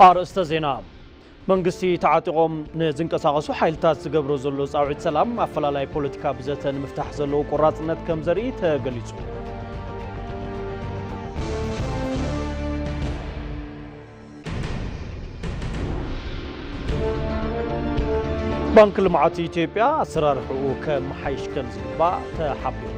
ኣርእስተ ዜና። መንግስቲ ተዓጢቖም ንዝንቀሳቐሱ ሓይልታት ዝገብሮ ዘሎ ጻውዒት ሰላም፣ ኣፈላላይ ፖለቲካ ብዘተ ንምፍታሕ ዘለዎ ቆራጽነት ከም ዘርኢ ተገሊጹ። ባንክ ልምዓት ኢትዮጵያ ኣሰራርሕኡ ከመሓይሽ ከም ዝግባእ ተሓቢሩ።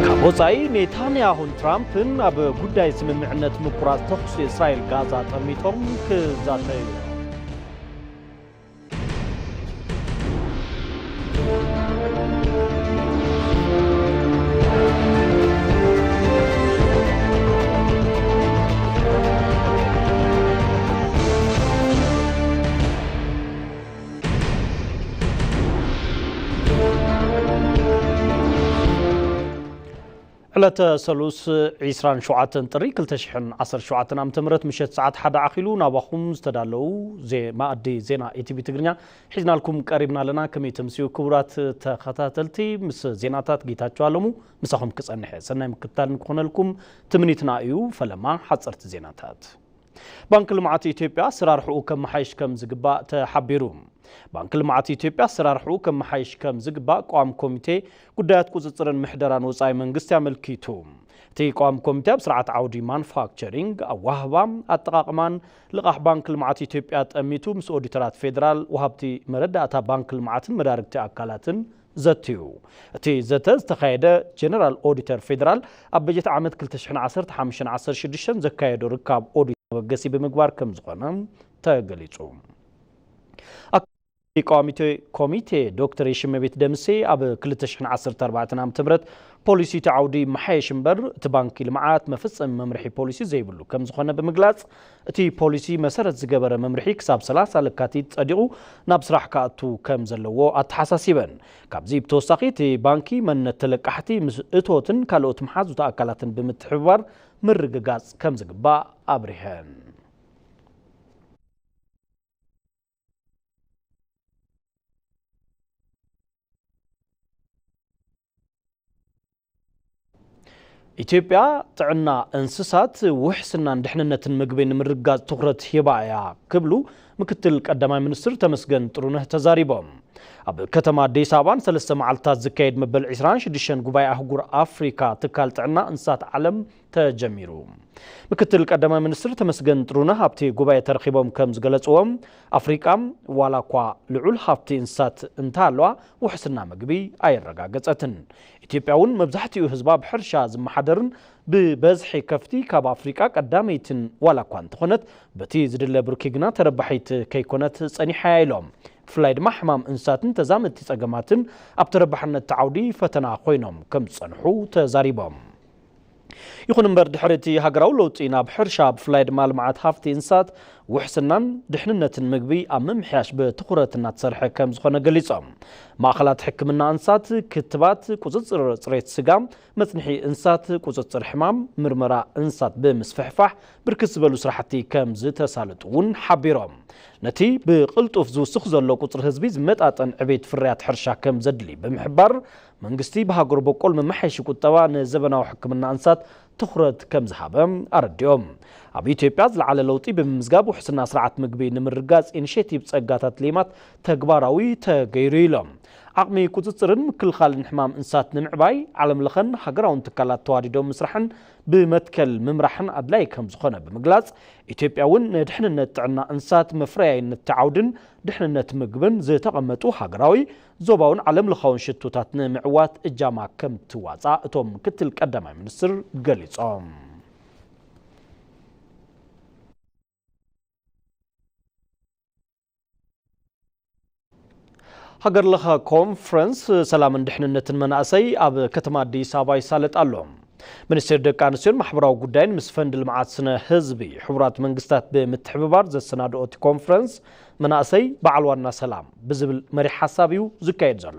ካብ ወጻኢ፣ ኔታንያሁን ትራምፕን ኣብ ጉዳይ ስምምዕነት ምቁራጽ ተኹሲ እስራኤል ጋዛ ጠሚቶም ክዛተዩ። ዕለተ ሰሉስ ዒስራን ሸውዓተን ጥሪ ክልተ ሽሕን ዓሰርተ ሸውዓተን ዓመተ ምህረት ምሸት ሰዓት ሓደ ኣኺሉ ናባኹም ዝተዳለዉ ዜ-፣ መኣዲ ዜና ኢቲቪ ትግርኛ ሒዝናልኩም ቀሪብና ኣለና። ከመይ ተምስዩ ክቡራት ተኸታተልቲ? ምስ ዜናታት ጌታቸው ኣለሙ ምሳኹም ክጸንሕ እየ። ሰናይ ምክትታል ንክኾነልኩም ትምኒትና እዩ። ፈለማ ሓጸርቲ ዜናታት። ባንክ ልምዓት ኢትዮጵያ ኣሰራርሕኡ ከመሓይሽ ከም ዝግባእ ተሓቢሩ። ባንክ ልምዓት ኢትዮጵያ ኣሰራርሕኡ ከመሓይሽ ከም ዝግባእ ቀዋሚ ኮሚቴ ጉዳያት ቁጽጽርን ምሕደራን ወጻኢ መንግስቲ ኣመልኪቱ። እቲ ቀዋሚ ኮሚቴ ኣብ ስርዓት ዓውዲ ማኑፋክቸሪንግ፣ ኣዋህባ፣ ኣጠቓቕማን ልቓሕ ባንክ ልምዓት ኢትዮጵያ ጠሚቱ ምስ ኦዲተራት ፌደራል፣ ወሃብቲ መረዳእታ ባንክ ልምዓትን መዳርግቲ ኣካላትን ዘትዩ። እቲ ዘተ ዝተኻየደ ጀነራል ኦዲተር ፌደራል ኣብ በጀት ዓመት ክልተ ሽሕን ዓሰርተ ሓሙሽተን ዓሰርተ ሽዱሽተን ዘካየዶ ርካብ ኦዲት መበገሲ ብምግባር ከም ዝኾነ ተገሊጹ። ኣካቢ ቀዋሚቴ ኮሚቴ ዶክተር የሽመቤት ደምሴ ኣብ ክልተ ሽሕን ዓሰርተ ኣርባዕተን ዓመተ ምህረት ፖሊሲ እቲ ዓውዲ መሓየሽ እምበር እቲ ባንኪ ልምዓት መፈጸሚ መምርሒ ፖሊሲ ዘይብሉ ከም ዝኾነ ብምግላጽ፣ እቲ ፖሊሲ መሰረት ዝገበረ መምርሒ ክሳብ ሰላሳ ለካቲት ጸዲቑ ናብ ስራሕ ክኣቱ ከም ዘለዎ ኣተሓሳሲበን። ካብዚ ብተወሳኺ፣ እቲ ባንኪ መንነት ተለቃሕቲ ምስ እቶትን ካልኦት መሓዙት ኣካላትን ብምትሕብባር ምርግጋጽ ከም ዝግባእ ኣብሪሀን። ኢትዮጵያ ጥዕና እንስሳት ውሕስናን ድሕንነትን ምግቢ ንምርግጋጽ ትኹረት ሂባ እያ ክብሉ ምክትል ቀዳማይ ሚኒስትር ተመስገን ጥሩነህ ተዛሪቦም። ኣብ ከተማ ኣዲስ ኣበባ ንሰለስተ መዓልታት ዝካየድ መበል ዒስራን ሽዱሽተን ጉባኤ ኣህጉር ኣፍሪካ ትካል ጥዕና እንስሳት ዓለም ተጀሚሩ። ምክትል ቀዳማይ ሚኒስትር ተመስገን ጥሩነህ ኣብቲ ጉባኤ ተረኺቦም ከም ዝገለጽዎም፣ ኣፍሪቃ ዋላ እኳ ልዑል ሃፍቲ እንስሳት እንተሃለዋ፣ ውሕስና ምግቢ ኣየረጋገጸትን። ኢትዮጵያ እውን መብዛሕትኡ ህዝባ ብሕርሻ ዝመሓደርን ብበዝሒ ከፍቲ ካብ ኣፍሪቃ ቀዳመይትን ዋላ እኳ እንተኾነት፣ በቲ ዝድለ ብርኪ ግና ተረባሒት ከይኮነት ጸኒሓ እያ ኢሎም። ብፍላይ ድማ ሕማም እንስሳትን ተዛመድቲ ጸገማትን ኣብ ተረባሕነት እቲ ዓውዲ ፈተና ኮይኖም ከም ዝጸንሑ ተዛሪቦም። ይኹን እምበር፣ ድሕሪ እቲ ሃገራዊ ለውጢ ናብ ሕርሻ፣ ብፍላይ ድማ ልምዓት ሃፍቲ እንስሳት፣ ውሕስናን ድሕንነትን ምግቢ ኣብ ምምሕያሽ ብትኹረት እናተሰርሐ ከም ዝኾነ ገሊጾም። ማእኸላት ሕክምና እንስሳት፣ ክትባት፣ ቁጽጽር ጽሬት ስጋ፣ መጽንሒ እንስሳት፣ ቁጽጽር ሕማም፣ ምርመራ እንስሳት ብምስፍሕፋሕ ብርክት ዝበሉ ስራሕቲ ከም ዝተሳለጡ እውን ሓቢሮም። ነቲ ብቕልጡፍ ዝውስኽ ዘሎ ቁጽሪ ህዝቢ ዝመጣጠን ዕቤት ፍርያት ሕርሻ ከም ዘድሊ ብምሕባር፣ መንግስቲ ብሃገር በቆል መመሓየሺ ቁጠባ ንዘበናዊ ሕክምና እንስሳት ትኹረት ከም ዝሃበ ኣረዲኦም። ኣብ ኢትዮጵያ ዝለዓለ ለውጢ ብምምዝጋብ ውሕስና ስርዓት ምግቢ ንምርጋጽ ኢኒሼቲቭ ጸጋታት ሌማት ተግባራዊ ተገይሩ ኢሎም። ዓቕሚ ቁጽጽርን ምክልኻልን ሕማም እንስሳት ንምዕባይ ዓለም ለኸን ሃገራውን ትካላት ተዋዲዶም ምስራሕን ብመትከል ምምራሕን ኣድላይ ከም ዝኾነ ብምግላጽ፣ ኢትዮጵያ እውን ንድሕንነት ጥዕና እንስሳት መፍረያይነት ዓውድን ድሕንነት ምግብን ዝተቐመጡ ሃገራዊ፣ ዞባውን ዓለም ለኻውን ሽቶታት ንምዕዋት እጃማ ከም ትዋጻእ እቶም ምክትል ቀዳማይ ሚኒስትር ገሊጾም። ሃገር ለኸ ኮንፈረንስ ሰላምን ድሕንነትን መናእሰይ ኣብ ከተማ ኣዲስ ኣበባ ይሳለጥ ኣሎ። ሚኒስቴር ደቂ ኣንስትዮን ማሕበራዊ ጉዳይን ምስ ፈንድ ልምዓት ስነ ህዝቢ ሕቡራት መንግስታት ብምትሕብባር ዘሰናድኦ እቲ ኮንፈረንስ፣ መናእሰይ በዓል ዋና ሰላም ብዝብል መሪሕ ሓሳብ እዩ ዝካየድ ዘሎ።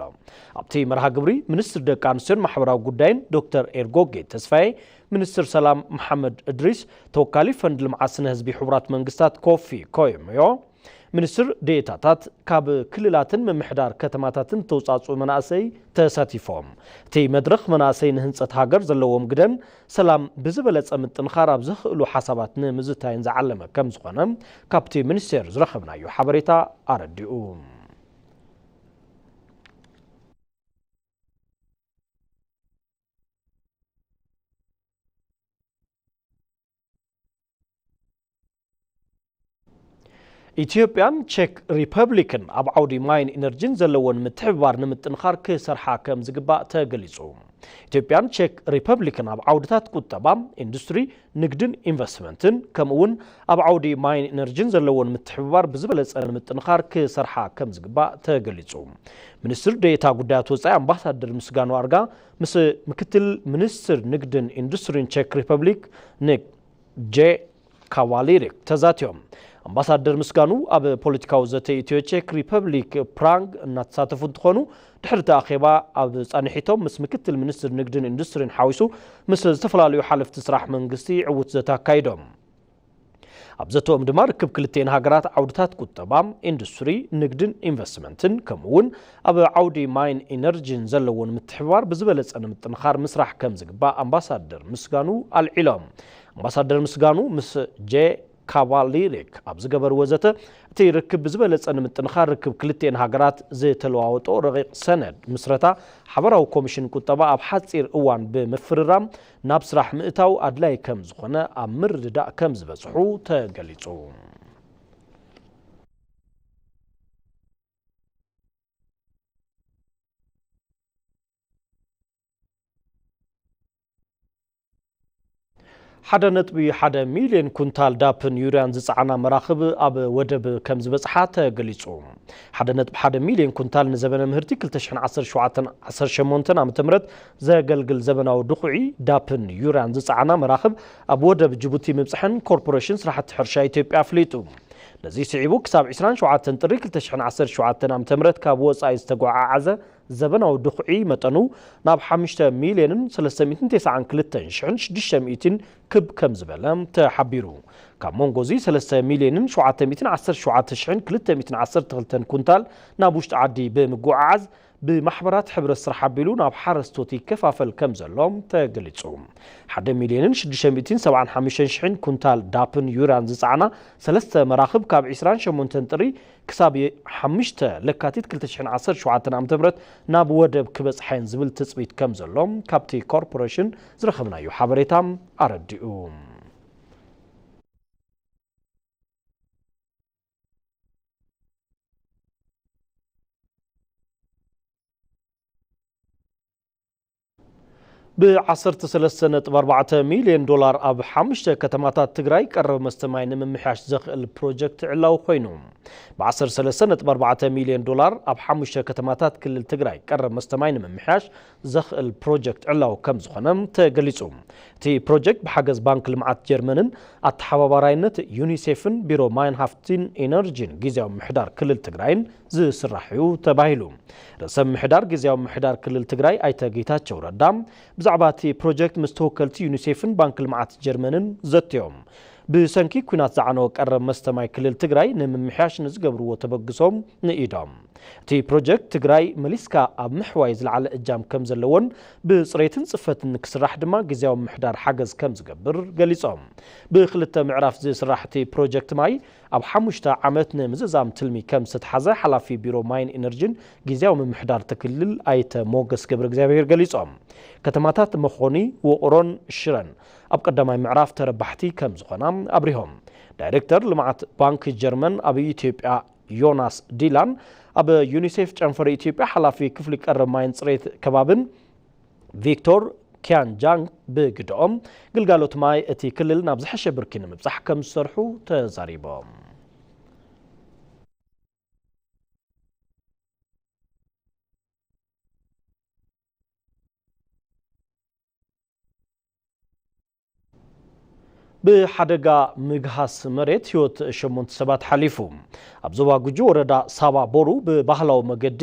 ኣብቲ መርሃ ግብሪ፣ ሚኒስትር ደቂ ኣንስትዮን ማሕበራዊ ጉዳይን ዶክተር ኤርጎጌ ተስፋዬ፣ ሚኒስትር ሰላም መሓመድ እድሪስ፣ ተወካሊ ፈንድ ልምዓት ስነ ህዝቢ ሕቡራት መንግስታት ኮፊ ኮዮሞዮ፣ ሚኒስትር ዴኤታታት ካብ ክልላትን ምምሕዳር ከተማታትን ዝተውፃፅኡ መናእሰይ ተሳቲፎም። እቲ መድረኽ መናእሰይ ንህንፀት ሃገር ዘለዎም ግደን ሰላም ብዝበለፀ ምጥንኻር ኣብ ዘኽእሉ ሓሳባት ንምዝታይን ዝዓለመ ከም ዝኾነ ካብቲ ሚኒስቴር ዝረኸብናዮ ሓበሬታ ኣረዲኡ። ኢትዮጵያን ቼክ ሪፐብሊክን ኣብ ዓውዲ ማይን ኢነርጂን ዘለወን ምትሕብባር ንምጥንኻር ክሰርሓ ከም ዝግባእ ተገሊጹ። ኢትዮጵያን ቼክ ሪፐብሊክን ኣብ ዓውድታት ቁጠባ፣ ኢንዱስትሪ፣ ንግድን ኢንቨስትመንትን ከምኡ እውን ኣብ ዓውዲ ማይን ኢነርጂን ዘለወን ምትሕብባር ብዝበለጸ ንምጥንኻር ክሰርሓ ከም ዝግባእ ተገሊጹ። ሚኒስትር ዴኤታ ጉዳያት ወጻኢ ኣምባሳደር ምስጋኑ ኣርጋ ምስ ምክትል ሚኒስትር ንግድን ኢንዱስትሪን ቼክ ሪፐብሊክ ን ጄ ካዋሊሪክ ተዛትዮም። ኣምባሳደር ምስጋኑ ኣብ ፖለቲካዊ ዘተ ኢትዮ ቼክ ሪፐብሊክ ፕራግ እናተሳተፉ እንትኾኑ፣ ድሕሪ እቲ ኣኼባ ኣብ ፃንሒቶም ምስ ምክትል ሚኒስትር ንግድን ኢንዱስትሪን ሓዊሱ ምስ ዝተፈላለዩ ሓለፍቲ ስራሕ መንግስቲ ዕዉት ዘተ ኣካይዶም። ኣብ ዘተኦም ድማ ርክብ ክልቲኤን ሃገራት ዓውድታት ቁጠባ፣ ኢንዱስትሪ፣ ንግድን ኢንቨስትመንትን ከምኡ እውን ኣብ ዓውዲ ማይን ኢነርጂን ዘለዎን ምትሕብባር ብዝበለፀ ንምጥንኻር ምስራሕ ከም ዝግባእ ኣምባሳደር ምስጋኑ ኣልዒሎም። ኣምባሳደር ምስጋኑ ምስ ጄ ካቫሊሪክ ኣብ ዝገበርዎ ዘተ፣ እቲ ርክብ ብዝበለጸ ንምጥንኻር ርክብ ክልቲኤን ሃገራት ዝተለዋወጦ ረቂቕ ሰነድ ምስረታ ሓበራዊ ኮሚሽን ቁጠባ ኣብ ሓጺር እዋን ብምፍርራም ናብ ስራሕ ምእታው ኣድላይ ከም ዝኾነ ኣብ ምርድዳእ ከም ዝበጽሑ ተገሊጹ። ሓደ ነጥቢ ሓደ ሚልዮን ኩንታል ዳፕን ዩርያን ዝጸዓና መራኽብ ኣብ ወደብ ከም ዝበጽሓ ተገሊጹ። ሓደ ነጥቢ ሓደ ሚልዮን ኩንታል ንዘበነ ምህርቲ ክልተ ሽሕን ዓሰርተ ሸውዓተን ዓሰርተ ሸሞንተን ዓመተ ምህረት ዘገልግል ዘበናዊ ድኹዒ ዳፕን ዩርያን ዝጸዓና መራኽብ ኣብ ወደብ ጅቡቲ ምብጽሐን ኮርፖሬሽን ስራሕቲ ሕርሻ ኢትዮጵያ ኣፍሊጡ። ነዚ ስዒቡ ክሳብ ዕስራን ሸውዓተን ጥሪ ክልተ ሽሕን ዓሰርተ ሸውዓተን ዓመተ ምህረት ካብ ወጻኢ ዝተጓዓዓዘ ዘበናዊ ድኹዒ መጠኑ ናብ ሓሙሽተ ሚልዮንን ሰለስተ ሚእትን ተስዓን ክልተን ሽሕን ሽዱሽተ ሚእትን ክብ ከም ዝበለ ተሓቢሩ። ካብ መንጎ እዚ ሰለስተ ሚልዮንን ሸውዓተ ሚእትን ዓሰርተ ሸውዓተ ሽሕን ክልተ ሚእትን ዓሰርተ ክልተን ኩንታል ናብ ውሽጢ ዓዲ ብምጉዕዓዝ ብማሕበራት ሕብረት ስራሕ ኣቢሉ ናብ ሓረስቶት ይከፋፈል ከም ዘሎ ተገሊጹ። ሓደ ሚልዮንን ሽዱሽተ ሚእትን ሰብዓን ሓሙሽተን ሽሕን ኩንታል ዳፕን ዩራን ዝጸዓና ሰለስተ መራኽብ ካብ ዕስራን ሸሞንተን ጥሪ ክሳብ ሓሙሽተ ለካቲት ክልተ ሽሕን ዓሰርተ ሸውዓተን ዓመተ ምህረት ናብ ወደብ ክበጽሓ እየን ዝብል ትጽቢት ከም ዘሎ ካብቲ ኮርፖሬሽን ዝረኸብናዮ ሓበሬታ ኣረዲኡ። ብ ዓሰርተ ሰለስተ ነጥቢ ኣርባዕተ ሚልዮን ዶላር ኣብ ሓሙሽተ ከተማታት ትግራይ ቀረብ መስተ ማይ ንምምሕያሽ ዘኽእል ፕሮጀክት ዕላዊ ኮይኑ። ብ ዓሰርተ ሰለስተ ነጥቢ ኣርባዕተ ሚልዮን ዶላር ኣብ ሓሙሽተ ከተማታት ክልል ትግራይ ቀረብ መስተ ማይ ንምምሕያሽ ዘኽእል ፕሮጀክት ዕላዊ ከም ዝኾነ ተገሊጹ። እቲ ፕሮጀክት ብሓገዝ ባንክ ልምዓት ጀርመንን ኣተሓባባራይነት ዩኒሴፍን ቢሮ ማይን ሃፍቲን ኢነርጂን ግዝያዊ ምምሕዳር ክልል ትግራይን ዝስራሕ እዩ ተባሂሉ። ርእሰ ምምሕዳር ግዝያዊ ምምሕዳር ክልል ትግራይ ኣይተ ጌታቸው ረዳ ብዛዕባ እቲ ፕሮጀክት ምስ ተወከልቲ ዩኒሴፍን ባንክ ልምዓት ጀርመንን ዘትዮም። ብሰንኪ ኲናት ዝዓነወ ቀረብ መስተ ማይ ክልል ትግራይ ንምምሕያሽ ንዝገብርዎ ተበግሶም ንኢዶም። እቲ ፕሮጀክት ትግራይ መሊስካ ኣብ ምሕዋይ ዝለዓለ እጃም ከም ዘለዎን ብፅሬትን ፅፈትን ንክስራሕ ድማ ግዝያዊ ምምሕዳር ሓገዝ ከም ዝገብር ገሊፆም። ብክልተ ምዕራፍ ዝስራሕ እቲ ፕሮጀክት ማይ ኣብ ሓሙሽተ ዓመት ንምዝዛም ትልሚ ከም ዝተትሓዘ ሓላፊ ቢሮ ማይን ኢነርጂን ግዝያዊ ምምሕዳር እቲ ክልል ኣይተ ሞገስ ገብረ እግዚኣብሔር ገሊጾም። ከተማታት መኾኒ፣ ውቕሮን ሽረን ኣብ ቀዳማይ ምዕራፍ ተረባሕቲ ከም ዝኾና ኣብሪሆም። ዳይሬክተር ልምዓት ባንክ ጀርመን ኣብ ኢትዮጵያ ዮናስ ዲላን ኣብ ዩኒሴፍ ጨንፈር ኢትዮጵያ ሓላፊ ክፍሊ ቀረብ ማይን ፅሬት ከባብን ቪክቶር ኪያን ጃንግ ብግደኦም፣ ግልጋሎት ማይ እቲ ክልል ናብ ዝሐሸ ብርኪ ንምብጻሕ ከም ዝሰርሑ ተዛሪቦም። ብሓደጋ ምግሃስ መሬት ህይወት ሸሞንተ ሰባት ሓሊፉ። ኣብ ዞባ ጉጂ ወረዳ ሳባ ቦሩ ብባህላዊ መገዲ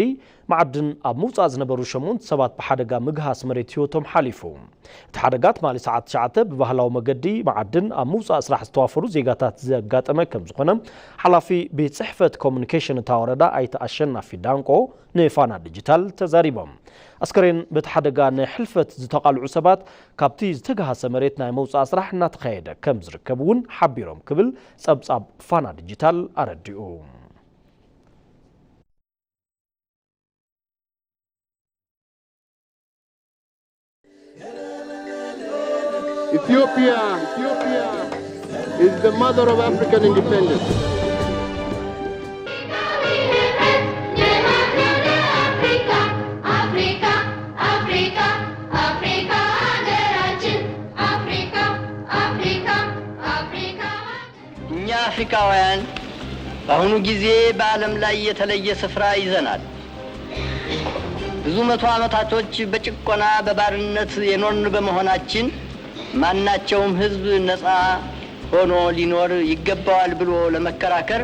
መዓድን ኣብ ምውጻእ ዝነበሩ ሸሞንተ ሰባት ብሓደጋ ምግሃስ መሬት ህይወቶም ሓሊፉ። እቲ ሓደጋ ትማሊ ሰዓት ትሽዓተ ብባህላዊ መገዲ መዓድን ኣብ ምውጻእ ስራሕ ዝተዋፈሩ ዜጋታት ዘጋጠመ ከም ዝኾነ ሓላፊ ቤት ጽሕፈት ኮሙኒኬሽን እታ ወረዳ ኣይተ ኣሸናፊ ዳንቆ ንፋና ዲጂታል ተዛሪቦም። ኣስከሬን በቲ ሓደጋ ንሕልፈት ዝተቓልዑ ሰባት ካብቲ ዝተጋሃሰ መሬት ናይ መውጻእ ስራሕ እናተኻየደ ከም ዝርከብ እውን ሓቢሮም ክብል ጸብጻብ ፋና ዲጂታል ኣረዲኡ። Ethiopia, Ethiopia is the mother of African independence. እኛ አፍሪካውያን በአሁኑ ጊዜ በዓለም ላይ የተለየ ስፍራ ይዘናል። ብዙ መቶ ዓመታቶች በጭቆና በባርነት የኖርን በመሆናችን ማናቸውም ህዝብ ነፃ ሆኖ ሊኖር ይገባዋል ብሎ ለመከራከር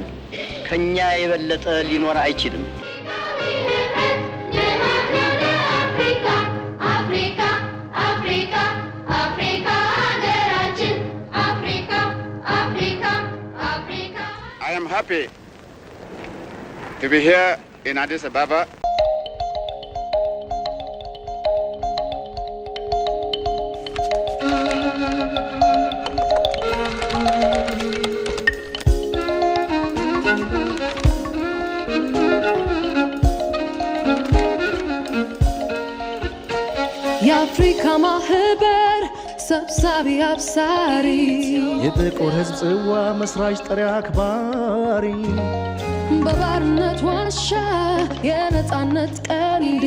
ከኛ የበለጠ ሊኖር አይችልም። I am happy to be here in Addis Ababa. የአፍሪካ ማህበር ሰብሳቢ አብሳሪ የጥቁር ህዝብ ጽዋ መስራች ጠሪ አክባሪ በባርነት ዋሻ የነጻነት ቀንዲ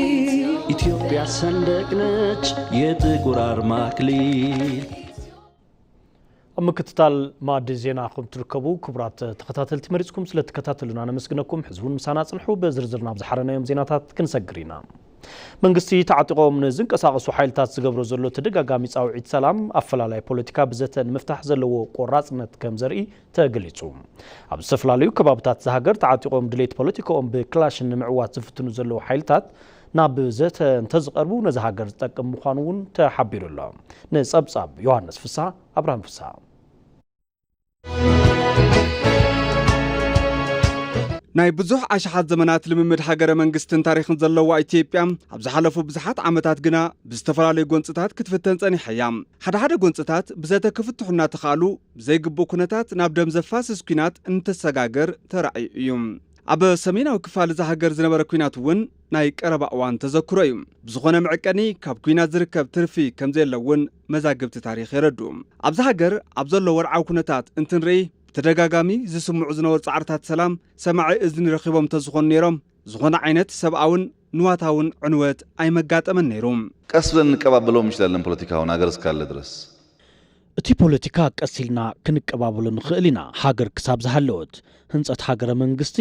ኢትዮጵያ ሰንደቅ ነች የጥቁር አርማ አክሊል። ኣብ ምክትታል ማዕዲ ዜና ከም ትርከቡ ክቡራት ተኸታተልቲ መሪፅኩም ስለትከታተሉና ነመስግነኩም። ሕዝቡን ምሳና ጽንሑ። ብዝርዝር ናብ ዝሓረናዮም ዜናታት ክንሰግር ኢና። መንግስቲ ተዓጢቖም ንዝንቀሳቐሱ ሓይልታት ዝገብሮ ዘሎ ተደጋጋሚ ጻውዒት ሰላም ኣፈላላይ ፖለቲካ ብዘተ ንምፍታሕ ዘለዎ ቆራጽነት ከም ዘርኢ ተገሊጹ። ኣብ ዝተፈላለዩ ከባብታት እዛ ሃገር ተዓጢቖም ድሌት ፖለቲካኦም ብክላሽን ንምዕዋት ዝፍትኑ ዘለዉ ሓይልታት ናብ ዘተ እንተዝቐርቡ ነዛ ሃገር ዝጠቅም ምዃኑ እውን ተሓቢሩ ኣሎ። ንጸብጻብ ዮሃንስ ፍስሃ ኣብርሃም ፍስሃ። ናይ ብዙሕ ኣሽሓት ዘመናት ልምምድ ሃገረ መንግስትን ታሪኽን ዘለዋ ኢትዮጵያ ኣብ ዝሓለፉ ብዙሓት ዓመታት ግና ብዝተፈላለዩ ጎንፅታት ክትፍተን ፀኒሓ እያ። ሓደ ሓደ ጎንፅታት ብዘተ ክፍትሑ እናተኻእሉ ብዘይግቡእ ኩነታት ናብ ደም ዘፋስስ ኲናት እንትሰጋገር ተራእዩ እዩ። ኣብ ሰሜናዊ ክፋል እዛ ሃገር ዝነበረ ኲናት እውን ናይ ቀረባ እዋን ተዘክሮ እዩ። ብዝኾነ መዕቀኒ ካብ ኲናት ዝርከብ ትርፊ ከምዘየለ እውን መዛግብቲ ታሪኽ የረድኡ። ኣብዛ ሃገር ኣብ ዘሎ ወርዓዊ ኩነታት እንትንርኢ ብተደጋጋሚ ዝስምዑ ዝነበሩ ጻዕርታት ሰላም ሰማዒ እዝኒ ረኺቦም እንተዝኾኑ ነይሮም ዝኾነ ዓይነት ሰብኣውን ንዋታውን ዕንወት ኣይመጋጠመን ነይሩ። ቀስ ብለን እንቀባበለውም እንችላለን ፖለቲካ አሁን ሀገር እስካለ ድረስ። እቲ ፖለቲካ ቀስ ኢልና ክንቀባበሎ ንኽእል ኢና። ሃገር ክሳብ ዝሃለወት ህንጸት ሃገረ መንግስቲ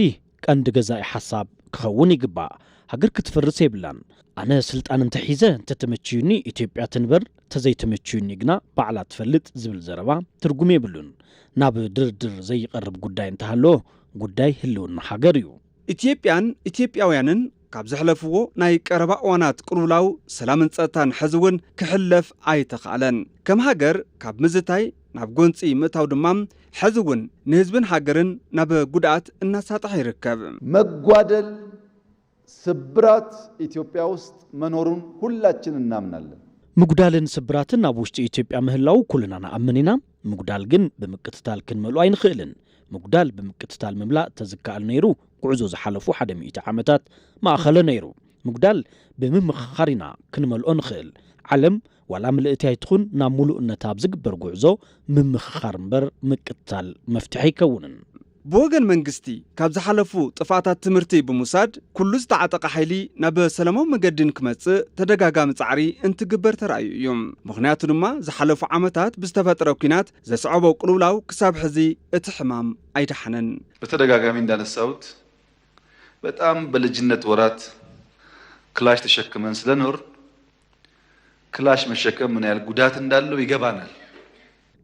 ቀንዲ ገዛኢ ሓሳብ ክኸውን ይግባእ። ሃገር ክትፈርስ የብላን። ኣነ ስልጣን እንተሒዘ እንተተመችዩኒ ኢትዮጵያ ትንበር፣ ተዘይተመችዩኒ ግና ባዕላ ትፈልጥ ዝብል ዘረባ ትርጉም የብሉን። ናብ ድርድር ዘይቐርብ ጉዳይ እንተሃሎ ጉዳይ ህልውና ሃገር እዩ። ኢትዮጵያን ኢትዮጵያውያንን ካብ ዘሕለፍዎ ናይ ቀረባ እዋናት ቅልውላው ሰላምን ጸጥታን ሕዚ እውን ክሕለፍ ኣይተኻእለን። ከም ሃገር ካብ ምዝታይ ናብ ጎንጺ ምእታው ድማ ሕዚ እውን ንህዝብን ሃገርን ናብ ጉድኣት እናሳጠሐ ይርከብ። መጓደል፣ ስብራት ኢትዮጵያ ውስጥ መኖሩን ሁላችን እናምናለን። ምጉዳልን ስብራትን ኣብ ውሽጢ ኢትዮጵያ ምህላው ኩልና ንኣምን ኢና። ምጉዳል ግን ብምቅትታል ክንመልኦ ኣይንኽእልን። ምጉዳል ብምቅትታል ምምላእ ተዝከኣል ነይሩ ጉዕዞ ዝሓለፉ ሓደ ሚእቲ ዓመታት መኣኸለ ነይሩ። ምጉዳል ብምምኽኻር ኢና ክንመልኦ ንኽእል። ዓለም ዋላ ምልእቲ ኣይትኹን ናብ ሙሉእነታ ኣብ ዝግበር ጉዕዞ ምምኽኻር እምበር ምቅትታል መፍትሒ ኣይከውንን። ብወገን መንግስቲ ካብ ዝሓለፉ ጥፍኣታት ትምህርቲ ብምውሳድ ኩሉ ዝተዓጠቐ ሓይሊ ናብ ሰላማዊ መገዲ ንክመፅእ ተደጋጋሚ ፃዕሪ እንትግበር ተራእዩ እዩ። ምኽንያቱ ድማ ዝሓለፉ ዓመታት ብዝተፈጠረ ኲናት ዘስዐቦ ቅልውላው ክሳብ ሕዚ እቲ ሕማም ኣይደሓነን። በተደጋጋሚ እንዳነሳሁት በጣም በልጅነት ወራት ክላሽ ተሸክመን ስለኖር ክላሽ መሸከም ምን ያህል ጉዳት እንዳለው ይገባናል።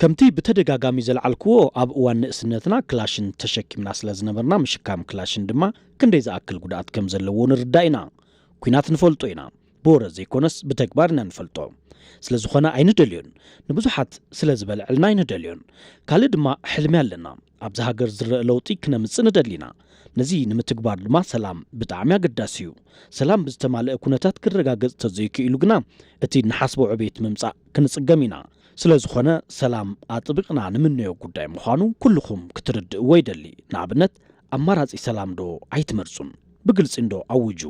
ከምቲ ብተደጋጋሚ ዘልዓልክዎ ኣብ እዋን ንእስነትና ክላሽን ተሸኪምና ስለ ዝነበርና ምሽካም ክላሽን ድማ ክንደይ ዝኣክል ጉድኣት ከም ዘለዎ ንርዳእ ኢና። ኲናት ንፈልጦ ኢና። ብወረ ዘይኮነስ ብተግባር ኢና ንፈልጦ። ስለ ዝኾነ ኣይንደልዮን። ንብዙሓት ስለ ዝበልዐልና ኣይንደልዮን። ካልእ ድማ ሕልሚ ኣለና። ኣብዚ ሃገር ዝረአ ለውጢ ክነምጽእ ንደሊ ኢና። ነዚ ንምትግባር ድማ ሰላም ብጣዕሚ ኣገዳሲ እዩ። ሰላም ብዝተማልአ ኩነታት ክረጋገጽ ተዘይክኢሉ ግና እቲ ንሓስቦ ዕቤት ምምጻእ ክንጽገም ኢና። ስለ ዝኾነ ሰላም ኣጥቢቕና ንምነዮ ጉዳይ ምዃኑ ኩልኹም ክትርድእዎ ይደሊ። ንኣብነት ኣማራጺ ሰላም ዶ ኣይትመርጹን? ብግልጺ እንዶ ኣውጁ።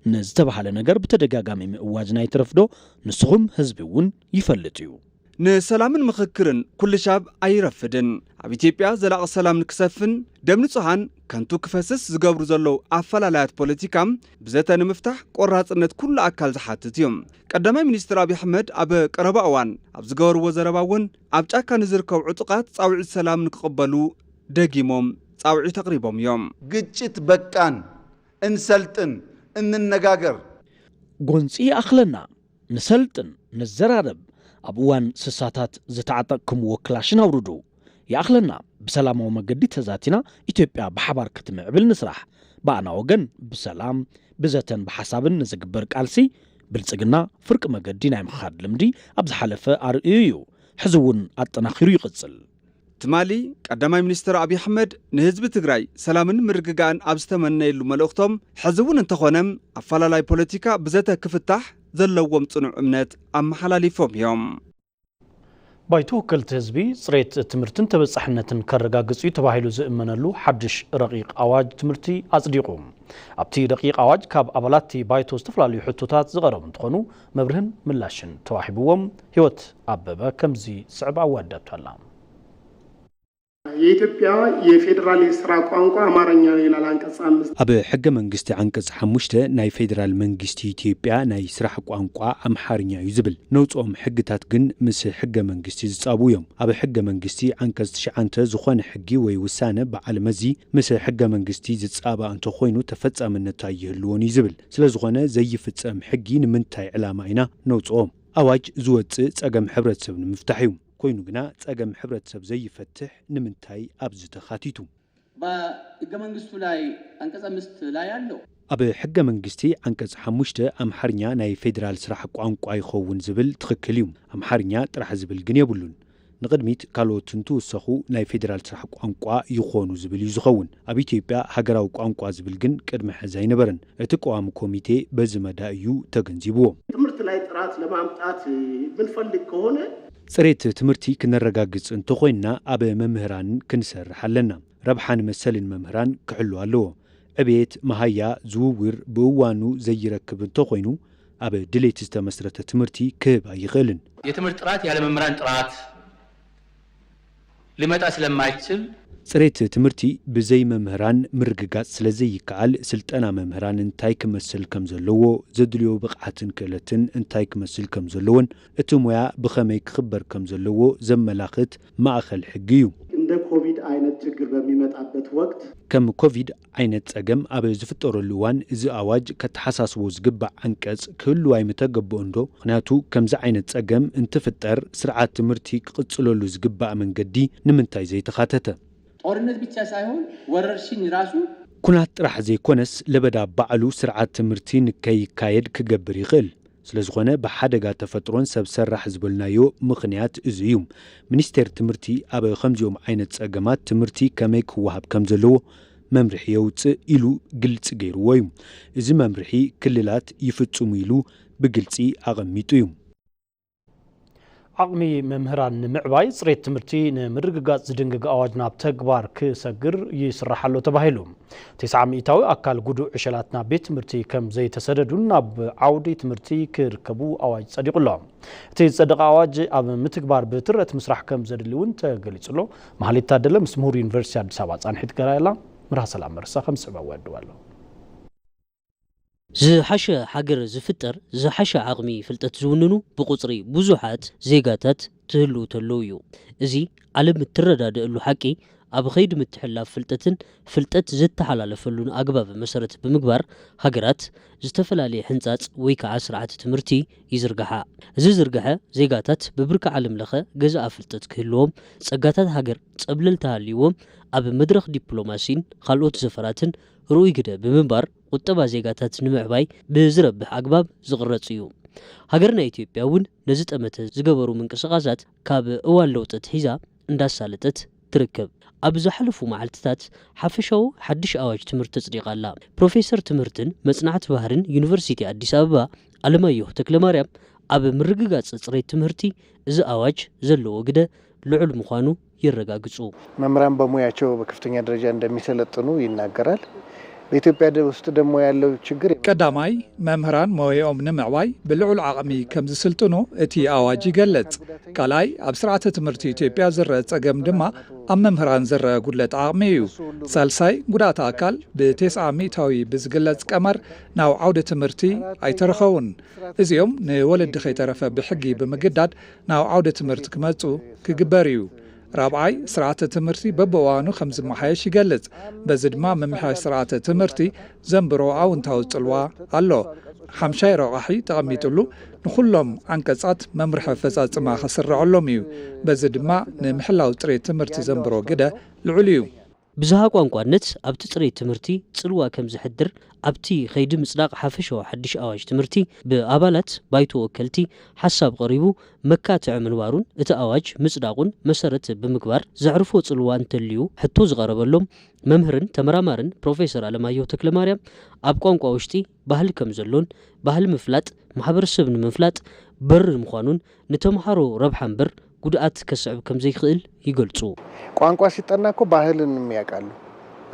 ንዝተባህለ ነገር ብተደጋጋሚ ምእዋጅና ይትረፍ ዶ ንስኹም ህዝቢ እውን ይፈልጥ እዩ። ንሰላምን ምኽክርን ኩሉ ሻብ ኣይረፍድን። ኣብ ኢትዮጵያ ዘላቒ ሰላም ንክሰፍን ደም ንጹሃን ከንቱ ክፈስስ ዝገብሩ ዘለዉ ኣፈላላያት ፖለቲካ ብዘተ ንምፍታሕ ቆራጽነት ኩሉ ኣካል ዝሓትት እዩ። ቀዳማይ ሚኒስትር ኣብይ ኣሕመድ ኣብ ቀረባ እዋን ኣብ ዝገበርዎ ዘረባ እውን ኣብ ጫካ ንዝርከቡ ዕጡቓት ጻውዒት ሰላም ንክቕበሉ ደጊሞም ጻውዒት ኣቕሪቦም እዮም። ግጭት በቃን፣ እንሰልጥን፣ እንነጋገር። ጎንጺ ይኣኽለና፣ ንሰልጥን፣ ንዘራረብ። ኣብ እዋን ስሳታት ዝተዓጠቕክምዎ ክላሽን ኣውርዱ። ይኣኽለና፣ ብሰላማዊ መገዲ ተዛቲና ኢትዮጵያ ብሓባር ክትምዕብል ንስራሕ። ብኣና ወገን ብሰላም፣ ብዘተን ብሓሳብን ንዝግበር ቃልሲ ብልጽግና ፍርቂ መገዲ ናይ ምኻድ ልምዲ ኣብ ዝሓለፈ ኣርእዩ እዩ። ሕዚ እውን ኣጠናኺሩ ይቕጽል። ትማሊ ቀዳማይ ሚኒስትር ኣብይ ኣሕመድ ንህዝቢ ትግራይ ሰላምን ምርግጋእን ኣብ ዝተመነየሉ መልእኽቶም፣ ሕዚ እውን እንተኾነ ኣፈላላይ ፖለቲካ ብዘተ ክፍታሕ ዘለዎም ጽኑዕ እምነት ኣመሓላሊፎም እዮም። ባይቶ ውክልቲ ህዝቢ ጽሬት ትምህርትን ተበጻሕነትን ከረጋግጽ እዩ ተባሂሉ ዝእመነሉ ሓድሽ ረቂቕ ኣዋጅ ትምህርቲ ኣጽዲቑ። ኣብቲ ረቂቕ ኣዋጅ ካብ ኣባላት እቲ ባይቶ ዝተፈላለዩ ሕቶታት ዝቐረቡ እንትኾኑ መብርህን ምላሽን ተዋሂብዎም። ህይወት ኣበበ ከምዚ ዝስዕብ ኣዋዳቶ ኣላ። የኢትዮጵያ የፌዴራል የስራ ቋንቋ አማርኛ ይላል አንቀጽ አምስት። ኣብ ሕገ መንግስቲ ዓንቀጽ ሓሙሽተ ናይ ፌዴራል መንግስቲ ኢትዮጵያ ናይ ስራሕ ቋንቋ ኣምሓርኛ እዩ ዝብል። ነውፅኦም ሕግታት ግን ምስ ሕገ መንግስቲ ዝፃቡ እዮም። ኣብ ሕገ መንግስቲ ዓንቀጽ ትሽዓተ ዝኾነ ሕጊ ወይ ውሳነ በዓል መዚ ምስ ሕገ መንግስቲ ዝፃባእ እንተኾይኑ ተፈፃምነት ኣይህልዎን እዩ ዝብል። ስለዝኾነ ዘይፍፀም ሕጊ ንምንታይ ዕላማ ኢና ነውፅኦም? ኣዋጅ ዝወፅእ ፀገም ሕብረተሰብ ንምፍታሕ እዩ። ኮይኑ ግና ፀገም ሕብረተሰብ ዘይፈትሕ ንምንታይ ኣብዚ ተኻቲቱ? በሕገ መንግስቱ ላይ አንቀጽ አምስት ላይ አለው። ኣብ ሕገ መንግስቲ ዓንቀጽ ሓሙሽተ ኣምሓርኛ ናይ ፌዴራል ስራሕ ቋንቋ ይኸውን ዝብል ትኽክል እዩ። ኣምሓርኛ ጥራሕ ዝብል ግን የብሉን። ንቕድሚት ካልኦት እንትውሰኹ ናይ ፌዴራል ስራሕ ቋንቋ ይኾኑ ዝብል እዩ ዝኸውን። ኣብ ኢትዮጵያ ሃገራዊ ቋንቋ ዝብል ግን ቅድሚ ሕዚ ኣይነበረን። እቲ ቀዋሚ ኮሚቴ በዚ መዳይ እዩ ተገንዚብዎ። ትምህርት ላይ ጥራት ለማምጣት ምንፈልግ ከሆነ ጽሬት ትምህርቲ ክነረጋግጽ እንተኾይንና ኣብ መምህራን ክንሰርሕ ኣለና። ረብሓን መሰልን መምህራን ክሕሉ ኣለዎ። ዕብየት፣ መሃያ፣ ዝውውር ብእዋኑ ዘይረክብ እንተኾይኑ ኣብ ድሌት ዝተመስረተ ትምህርቲ ክህብ ኣይኽእልን። የትምህርት ጥራት ያለ መምህራን ጥራት ሊመጣ ስለማይችል ጽሬት ትምህርቲ ብዘይ መምህራን ምርግጋጽ ስለዘይከኣል ስልጠና መምህራን እንታይ ክመስል ከምዘለዎ፣ ዘድልዮ ብቕዓትን ክእለትን እንታይ ክመስል ከምዘለዎን እቲ ሞያ ብኸመይ ክኽበር ከምዘለዎ ዘመላኽት ማእኸል ሕጊ እዩ። እንደ ኮቪድ ዓይነት ችግር በሚመጣበት ወቅት ከም ኮቪድ ዓይነት ጸገም ኣብ ዝፍጠረሉ እዋን እዚ ኣዋጅ ከተሓሳስቦ ዝግባእ ዓንቀጽ ክህልዋ ኣይምተገብኦን ዶ? ምኽንያቱ ከምዚ ዓይነት ጸገም እንትፍጠር ስርዓት ትምህርቲ ክቕጽለሉ ዝግባእ መንገዲ ንምንታይ ዘይተኻተተ? ጦርነት ብቻ ሳይሆን ወረርሽኝ ራሱ ኩናት ጥራሕ ዘይኮነስ ለበዳ ባዕሉ ስርዓት ትምህርቲ ንከይካየድ ክገብር ይኽእል። ስለዝኾነ ብሓደጋ ተፈጥሮን ሰብ ሰራሕ ዝበልናዮ ምኽንያት እዚ እዩ። ሚኒስቴር ትምህርቲ ኣብ ኸምዚኦም ዓይነት ፀገማት ትምህርቲ ከመይ ክወሃብ ከምዘለዎ መምርሒ የውፅእ ኢሉ ግልፂ ገይርዎ እዩ። እዚ መምርሒ ክልላት ይፍፅሙ ኢሉ ብግልፂ ኣቐሚጡ እዩ። ዓቕሚ መምህራን ንምዕባይ ፅሬት ትምህርቲ ንምርግጋፅ ዝድንግግ ኣዋጅ ናብ ተግባር ክሰግር ይስራሕ ኣሎ ተባሂሉ። ተስዓ ሚእታዊ ኣካል ጉዱእ ዕሸላት ናብ ቤት ትምህርቲ ከም ዘይተሰደዱን ናብ ዓውዲ ትምህርቲ ክርከቡ ኣዋጅ ፀዲቑ ኣሎ። እቲ ዝፀደቐ ኣዋጅ ኣብ ምትግባር ብትረት ምስራሕ ከም ዘድሊ እውን ተገሊፁ ኣሎ። መሃሌት ታደለ ምስ ምሁር ዩኒቨርሲቲ ኣዲስ ኣበባ ፃንሒት ገራየላ ምርሃ ሰላም መርሳ ከም ዝስዕብ ኣወድዋ ኣሎ። ዝሓሸ ሃገር ዝፍጠር ዝሓሸ ዓቕሚ ፍልጠት ዝውንኑ ብቑጽሪ ብዙሓት ዜጋታት ትህልው ተለው እዩ። እዚ ዓለም እትረዳደእሉ ሓቂ ኣብ ኸይዲ ምትሕልላፍ ፍልጠትን ፍልጠት ዝተሓላለፈሉን ኣግባብ መሰረት ብምግባር፣ ሃገራት ዝተፈላለየ ሕንጻጽ ወይ ከዓ ስርዓተ ትምህርቲ ይዝርግሓ። እዚ ዝርግሐ፣ ዜጋታት ብብርኪ ዓለም ለኸ ገዛኢ ፍልጠት ክህልዎም፣ ጸጋታት ሃገር ጸብለል ተሃልይዎም፣ ኣብ መድረኽ ዲፕሎማሲን ካልኦት ዘፈራትን ርኡይ ግደ ብምንባር፣ ቁጠባ ዜጋታት ንምዕባይ ብዝረብሕ ኣግባብ ዝቕረጽ እዩ። ሃገርና ኢትዮጵያ እውን ነዚ ጠመተ ዝገበሩ ምንቅስቓሳት ካብ እዋን ለውጢ ኣትሒዛ እንዳሳለጠት ትርከብ። ኣብ ዝሓለፉ መዓልትታት ሓፈሻዊ ሓድሽ ኣዋጅ ትምህርቲ ተጽዲቓ ኣላ። ፕሮፌሰር ትምህርትን መጽናዕቲ ባህርን ዩኒቨርሲቲ ኣዲስ ኣበባ ኣለማየሁ ተክለማርያም ኣብ ምርግጋጽ ጽሬት ትምህርቲ እዚ ኣዋጅ ዘለዎ ግደ ልዑል ምዃኑ የረጋግጹ። መምህራን በሙያቸው በከፍተኛ ደረጃ እንደሚሰለጥኑ ይናገራል። በኢትዮጵያ ደ-፣ ውስጥ ደግሞ ያለው ችግር ቀዳማይ፣ መምህራን ሞያኦም ንምዕባይ ብልዑል ዓቕሚ ከም ዝስልጥኑ እቲ ኣዋጅ ይገልጽ። ካልኣይ፣ ኣብ ስርዓተ ትምህርቲ ኢትዮጵያ ዝረአ ጸገም ድማ ኣብ መምህራን ዝረአ ጉድለት ዓቕሚ እዩ። ሳልሳይ፣ ጉድኣት ኣካል ብተስዓ ሚእታዊ ብዝግለጽ ቀመር ናብ ዓውደ ትምህርቲ ኣይተረኸቡን። እዚኦም ንወለዲ ከይተረፈ ብሕጊ ብምግዳድ ናብ ዓውደ ትምህርቲ ክመጹ ክግበር እዩ። ራብዓይ፣ ስርዓተ ትምህርቲ በብእዋኑ ከም ዝመሓየሽ ይገልጽ። በዚ ድማ ምምሕያሽ ስርዓተ ትምህርቲ ዘንብሮ ኣውንታዊ ጽልዋ ኣሎ። ሓምሻይ ረቋሒ ተቐሚጥሉ ንኹሎም ዓንቀጻት መምርሒ ኣፈጻጽማ ከስርዐሎም እዩ። በዚ ድማ ንምሕላው ጽሬት ትምህርቲ ዘንብሮ ግደ ልዑል እዩ። ብዝሃ ቋንቋነት ኣብቲ ጽሬት ትምህርቲ ጽልዋ ከም ዝሕድር ኣብቲ ኸይዲ ምጽዳቕ ሓፈሻዊ ሓድሽ ኣዋጅ ትምህርቲ ብኣባላት ባይቶ ወከልቲ ሓሳብ ቀሪቡ መካትዒ ምንባሩን እቲ ኣዋጅ ምጽዳቑን መሰረት ብምግባር ዘዕርፎ ጽልዋ እንተልዩ ሕቶ ዝቐረበሎም መምህርን ተመራማርን ፕሮፌሰር ኣለማየሁ ተክለማርያም ኣብ ቋንቋ ውሽጢ ባህሊ ከም ዘሎን ባህሊ ምፍላጥ ማሕበረሰብ ንምፍላጥ በር ምዃኑን ንተምሃሮ ረብሓ እምበር ጉድኣት ከስዕብ ከም ዘይክእል ይገልጹ። ቋንቋ ሲጠና እኮ ባህልን የሚያውቃሉ።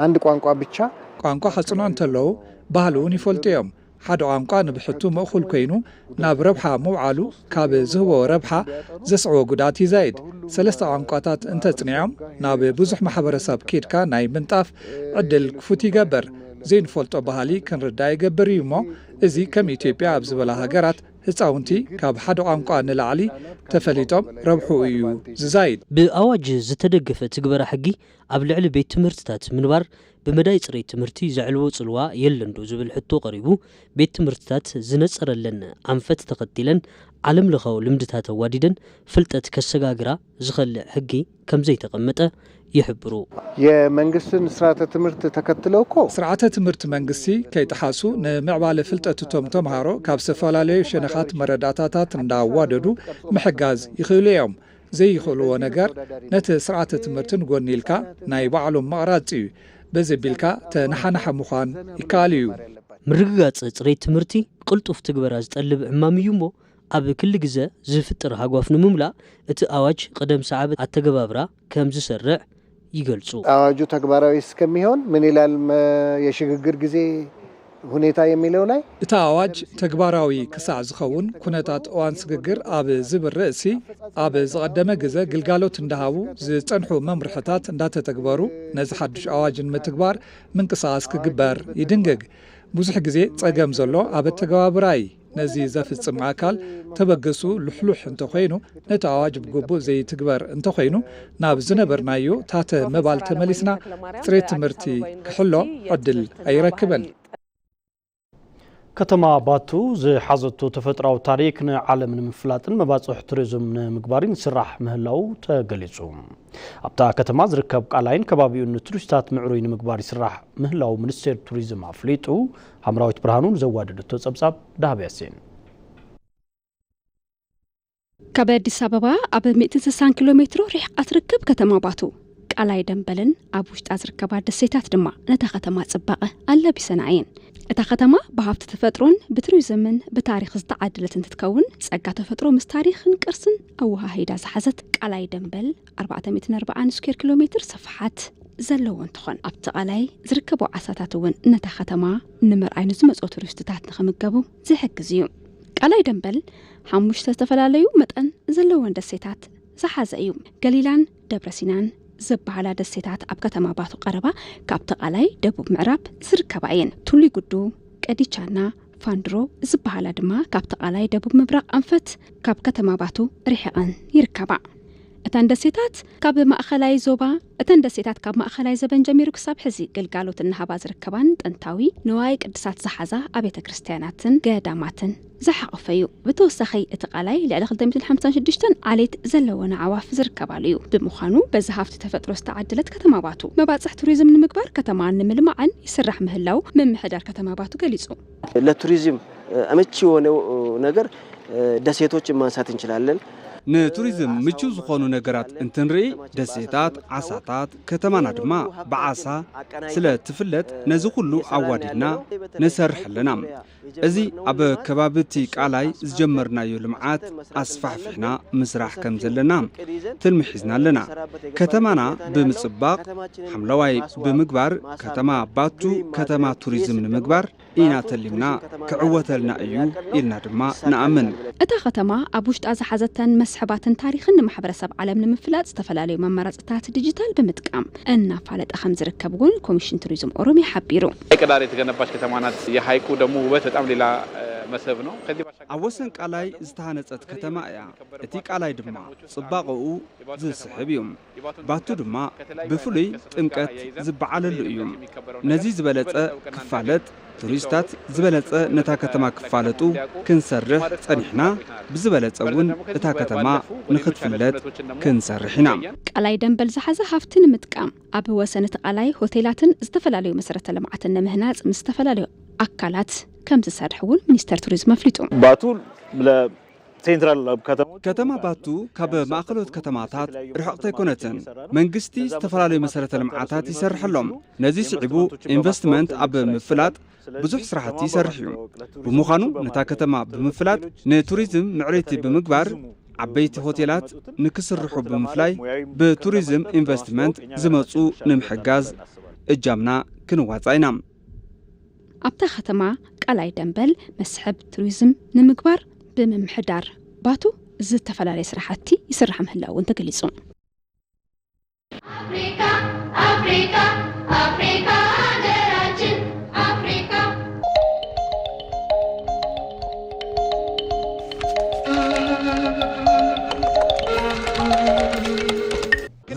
አንድ ቋንቋ ብቻ ቋንቋ ከጽንዑ እንተለዉ ባህሊ እውን ይፈልጡ እዮም። ሓደ ቋንቋ ንብሕቱ ምእኹል ኮይኑ ናብ ረብሓ ምውዓሉ ካብ ዝህቦ ረብሓ ዘስዕቦ ጉድኣት ይዛይድ። ሰለስተ ቋንቋታት እንተጽኒዖም ናብ ብዙሕ ማሕበረሰብ ኬድካ ናይ ምንጣፍ ዕድል ክፉት ይገብር። ዘይንፈልጦ ባህሊ ክንርዳእ ይገብር እዩ እሞ እዚ ከም ኢትዮጵያ ኣብ ዝበላ ሃገራት ህፃውንቲ ካብ ሓደ ቋንቋ ንላዕሊ ተፈሊጦም ረብሕኡ እዩ ዝዛይድ። ብኣዋጅ ዝተደገፈ ትግበራ ሕጊ ኣብ ልዕሊ ቤት ትምህርትታት ምንባር ብመዳይ ፅሬት ትምህርቲ ዘዕልዎ ፅልዋ የለን ዶ ዝብል ሕቶ ቀሪቡ፣ ቤት ትምህርትታት ዝነፀረለን ኣንፈት ተኸቲለን ዓለም ለኻዊ ልምድታት ኣዋዲደን ፍልጠት ከሰጋግራ ዝኸልእ ሕጊ ከም ዘይተቐመጠ ይሕብሩ። የመንግስትን ስርዓተ ትምህርት ተከትለው እኮ ስርዓተ ትምህርት መንግስቲ ከይጠሓሱ ንምዕባለ ፍልጠት እቶም ተምሃሮ ካብ ዝተፈላለዩ ሸነኻት መረዳእታታት እንዳዋደዱ ምሕጋዝ ይኽእሉ እዮም። ዘይኽእልዎ ነገር ነቲ ስርዓተ ትምህርትን ጎኒ ኢልካ ናይ ባዕሎም ምቕራጽ እዩ። በዚ ቢልካ ተነሓናሒ ምዃን ይከኣል እዩ። ምርግጋጽ ጽሬት ትምህርቲ ቅልጡፍ ትግበራ ዝጠልብ ዕማም እዩ እሞ ኣብ ክሊ ግዘ ዝፍጥር ሃጓፍ ንምምላእ እቲ ኣዋጅ ቅደም ሰዓብ ኣተገባብራ ከም ዝሰርዕ ይገልጹ። አዋጁ ተግባራዊ እስከሚሆን ምን ይላል መ-፣ የሽግግር ጊዜ ሁኔታ የሚለው ላይ እቲ ኣዋጅ ተግባራዊ ክሳዕ ዝኸውን ኩነታት እዋን ስግግር ኣብ ዝብል ርእሲ ኣብ ዝቐደመ ግዘ ግልጋሎት እንዳሃቡ ዝጸንሑ መምርሕታት እንዳተተግበሩ ነዚ ሓዱሽ ኣዋጅ ንምትግባር ምንቅስቓስ ክግበር ይድንግግ። ብዙሕ ግዜ ጸገም ዘሎ ኣብ ኣተገባብራ እዩ። ነዚ ዘፍጽም ኣካል ተበገሱ ልሕሉሕ እንተኾይኑ፣ ነቲ ኣዋጅ ብግቡእ ዘይትግበር እንተኾይኑ፣ ናብ ዝነበርናዮ ታተ ምባል ተመሊስና ጽሬት ትምህርቲ ክሕሎ ዕድል ኣይረክብን። ከተማ ባቱ ዝሓዘቶ ተፈጥሮኣዊ ታሪክ ንዓለም ንምፍላጥን መባጽሒ ቱሪዝም ንምግባርን ይስራሕ ምህላዉ ተገሊጹ። ኣብታ ከተማ ዝርከብ ቃላይን ከባቢኡን ንቱሪስታት ምዕሩይ ንምግባር ይስራሕ ምህላዉ ሚኒስቴር ቱሪዝም ኣፍሊጡ። ሃምራዊት ብርሃኑ ንዘዋደደቶ ጸብጻብ ደሃብ ያሴን። ካብ ኣዲስ ኣበባ ኣብ ሚእትን ስሳን ኪሎ ሜትሮ ርሒቓ ትርከብ ከተማ ባቱ፣ ቃላይ ደምበልን ኣብ ውሽጣ ዝርከባ ደሴታት ድማ ነታ ከተማ ጽባቐ ኣላቢሰና እየን። እታ ከተማ ብሃብቲ ተፈጥሮን ብቱሪዝምን ብታሪኽ ዝተዓደለት እንትትከውን፣ ጸጋ ተፈጥሮ ምስ ታሪኽን ቅርስን ኣወሃሂዳ ዝሓዘት ቃላይ ደምበል ኣርባዕተ ሚእትን ኣርባዓን ስኩዌር ኪሎ ሜትር ስፍሓት ዘለዎ እንትኾን፣ ኣብቲ ቃላይ ዝርከቡ ዓሳታት እውን ነታ ከተማ ንምርኣይ ንዝመፁ ቱሪስትታት ንኽምገቡ ዝሕግዝ እዩ። ቃላይ ደምበል ሓሙሽተ ዝተፈላለዩ መጠን ዘለወን ደሴታት ዝሓዘ እዩ። ገሊላን ደብረ ሲናን ዝበሃላ ደሴታት ኣብ ከተማ ባቱ ቀረባ ካብቲ ቃላይ ደቡብ ምዕራብ ዝርከባ እየን። ቱሊ ጉዱ፣ ቀዲቻና፣ ፋንድሮ ዝበሃላ ድማ ካብቲ ቃላይ ደቡብ ምብራቕ ኣንፈት ካብ ከተማ ባቱ ርሒቐን ይርከባ። እተን ደሴታት ካብ ማእኸላይ ዞባ እተን ደሴታት ካብ ማእኸላይ ዘበን ጀሚሩ ክሳብ ሕዚ ግልጋሎት እናሃባ ዝርከባን ጥንታዊ ንዋየ ቅድሳት ዝሓዛ ኣብያተ ክርስቲያናትን ገዳማትን ዝሓቖፈ እዩ። ብተወሳኺ እቲ ቃላይ ልዕሊ ክልተ ሚእትን ሓምሳን ሽዱሽተን ዓሌት ዘለወን ኣዕዋፍ ዝርከባሉ እዩ። ብምዃኑ በዚ ሃፍቲ ተፈጥሮ ዝተዓደለት ከተማ ባቱ መባፅሕ ቱሪዝም ንምግባር ከተማ ንምልማዕን ይስራሕ ምህላው ምምሕዳር ከተማ ባቱ ገሊፁ። ለቱሪዝም አመቺ የሆነው ነገር ደሴቶችን ማንሳት እንችላለን። ንቱሪዝም ምቹ ዝኾኑ ነገራት እንትንርኢ ደሴታት፣ ዓሳታት፣ ከተማና ድማ ብዓሳ ስለ ትፍለጥ ነዚ ኩሉ ኣዋዲድና ንሰርሕ ኣለና። እዚ ኣብ ከባቢ እቲ ቃላይ ዝጀመርናዮ ልምዓት ኣስፋሕፊሕና ምስራሕ ከም ዘለና ትልሚ ሒዝና ኣለና። ከተማና ብምፅባቕ ሓምለዋይ ብምግባር ከተማ ባቱ ከተማ ቱሪዝም ንምግባር ኢና ተሊምና ክዕወተልና እዩ ኢልና ድማ ንኣምን። እታ ከተማ ኣብ ውሽጣ ዝሓዘተን መስሕባትን ታሪኽን ንማሕበረሰብ ዓለም ንምፍላጥ ዝተፈላለዩ መመራፅታት ዲጂታል ብምጥቃም እናፋለጠ ከም ዝርከብ እውን ኮሚሽን ቱሪዝም ኦሮሚያ ሓቢሩ። ሐይቅ ዳር የተገነባች ከተማ ናት። የሐይቁ ደግሞ ውበት በጣም ሌላ መስህብ ነው። ከዚህ ባሻገር ኣብ ወሰን ቃላይ ዝተሃነፀት ከተማ እያ። እቲ ቃላይ ድማ ፅባቐኡ ዝስሕብ እዩ። ባቱ ድማ ብፍሉይ ጥምቀት ዝበዓለሉ እዩ። ነዚ ዝበለፀ ክፋለጥ፣ ቱሪስታት ዝበለፀ ነታ ከተማ ክፋለጡ ክንሰርሕ ፀኒሕና፣ ብዝበለፀ እውን እታ ከተማ ንክትፍለጥ ክንሰርሕ ኢና። ቃላይ ደንበል ዝሓዘ ሃፍቲ ንምጥቃም ኣብ ወሰን እቲ ቃላይ ሆቴላትን ዝተፈላለዩ መሰረተ ልምዓትን ንምህናፅ ምስ ዝተፈላለዩ ኣካላት ከም ዝሰርሕ እውን ሚኒስተር ቱሪዝም ኣፍሊጡ። ባቱ ለ ሴንትራል ከተሞች ከተማ ባቱ ካብ ማእኸሎት ከተማታት ርሕቕቲ ኣይኮነትን። መንግስቲ ዝተፈላለዩ መሰረተ ልምዓታት ይሰርሐሎም። ነዚ ስዒቡ ኢንቨስትመንት ኣብ ምፍላጥ ብዙሕ ስራሕቲ ይሰርሕ እዩ። ብምዃኑ ነታ ከተማ ብምፍላጥ ንቱሪዝም ምዕረይቲ ብምግባር ዓበይቲ ሆቴላት ንክስርሑ ብምፍላይ ብቱሪዝም ኢንቨስትመንት ዝመፁ ንምሕጋዝ እጃምና ክንዋፃእ ኢና። ኣብታ ከተማ ቃላይ ደንበል መስሕብ ቱሪዝም ንምግባር ብምምሕዳር ባቱ ዝተፈላለየ ስራሕቲ ይስራሕ ምህላው እውን ተገሊፁ። Africa, Africa, Africa, ሀገራችን አፍሪካ።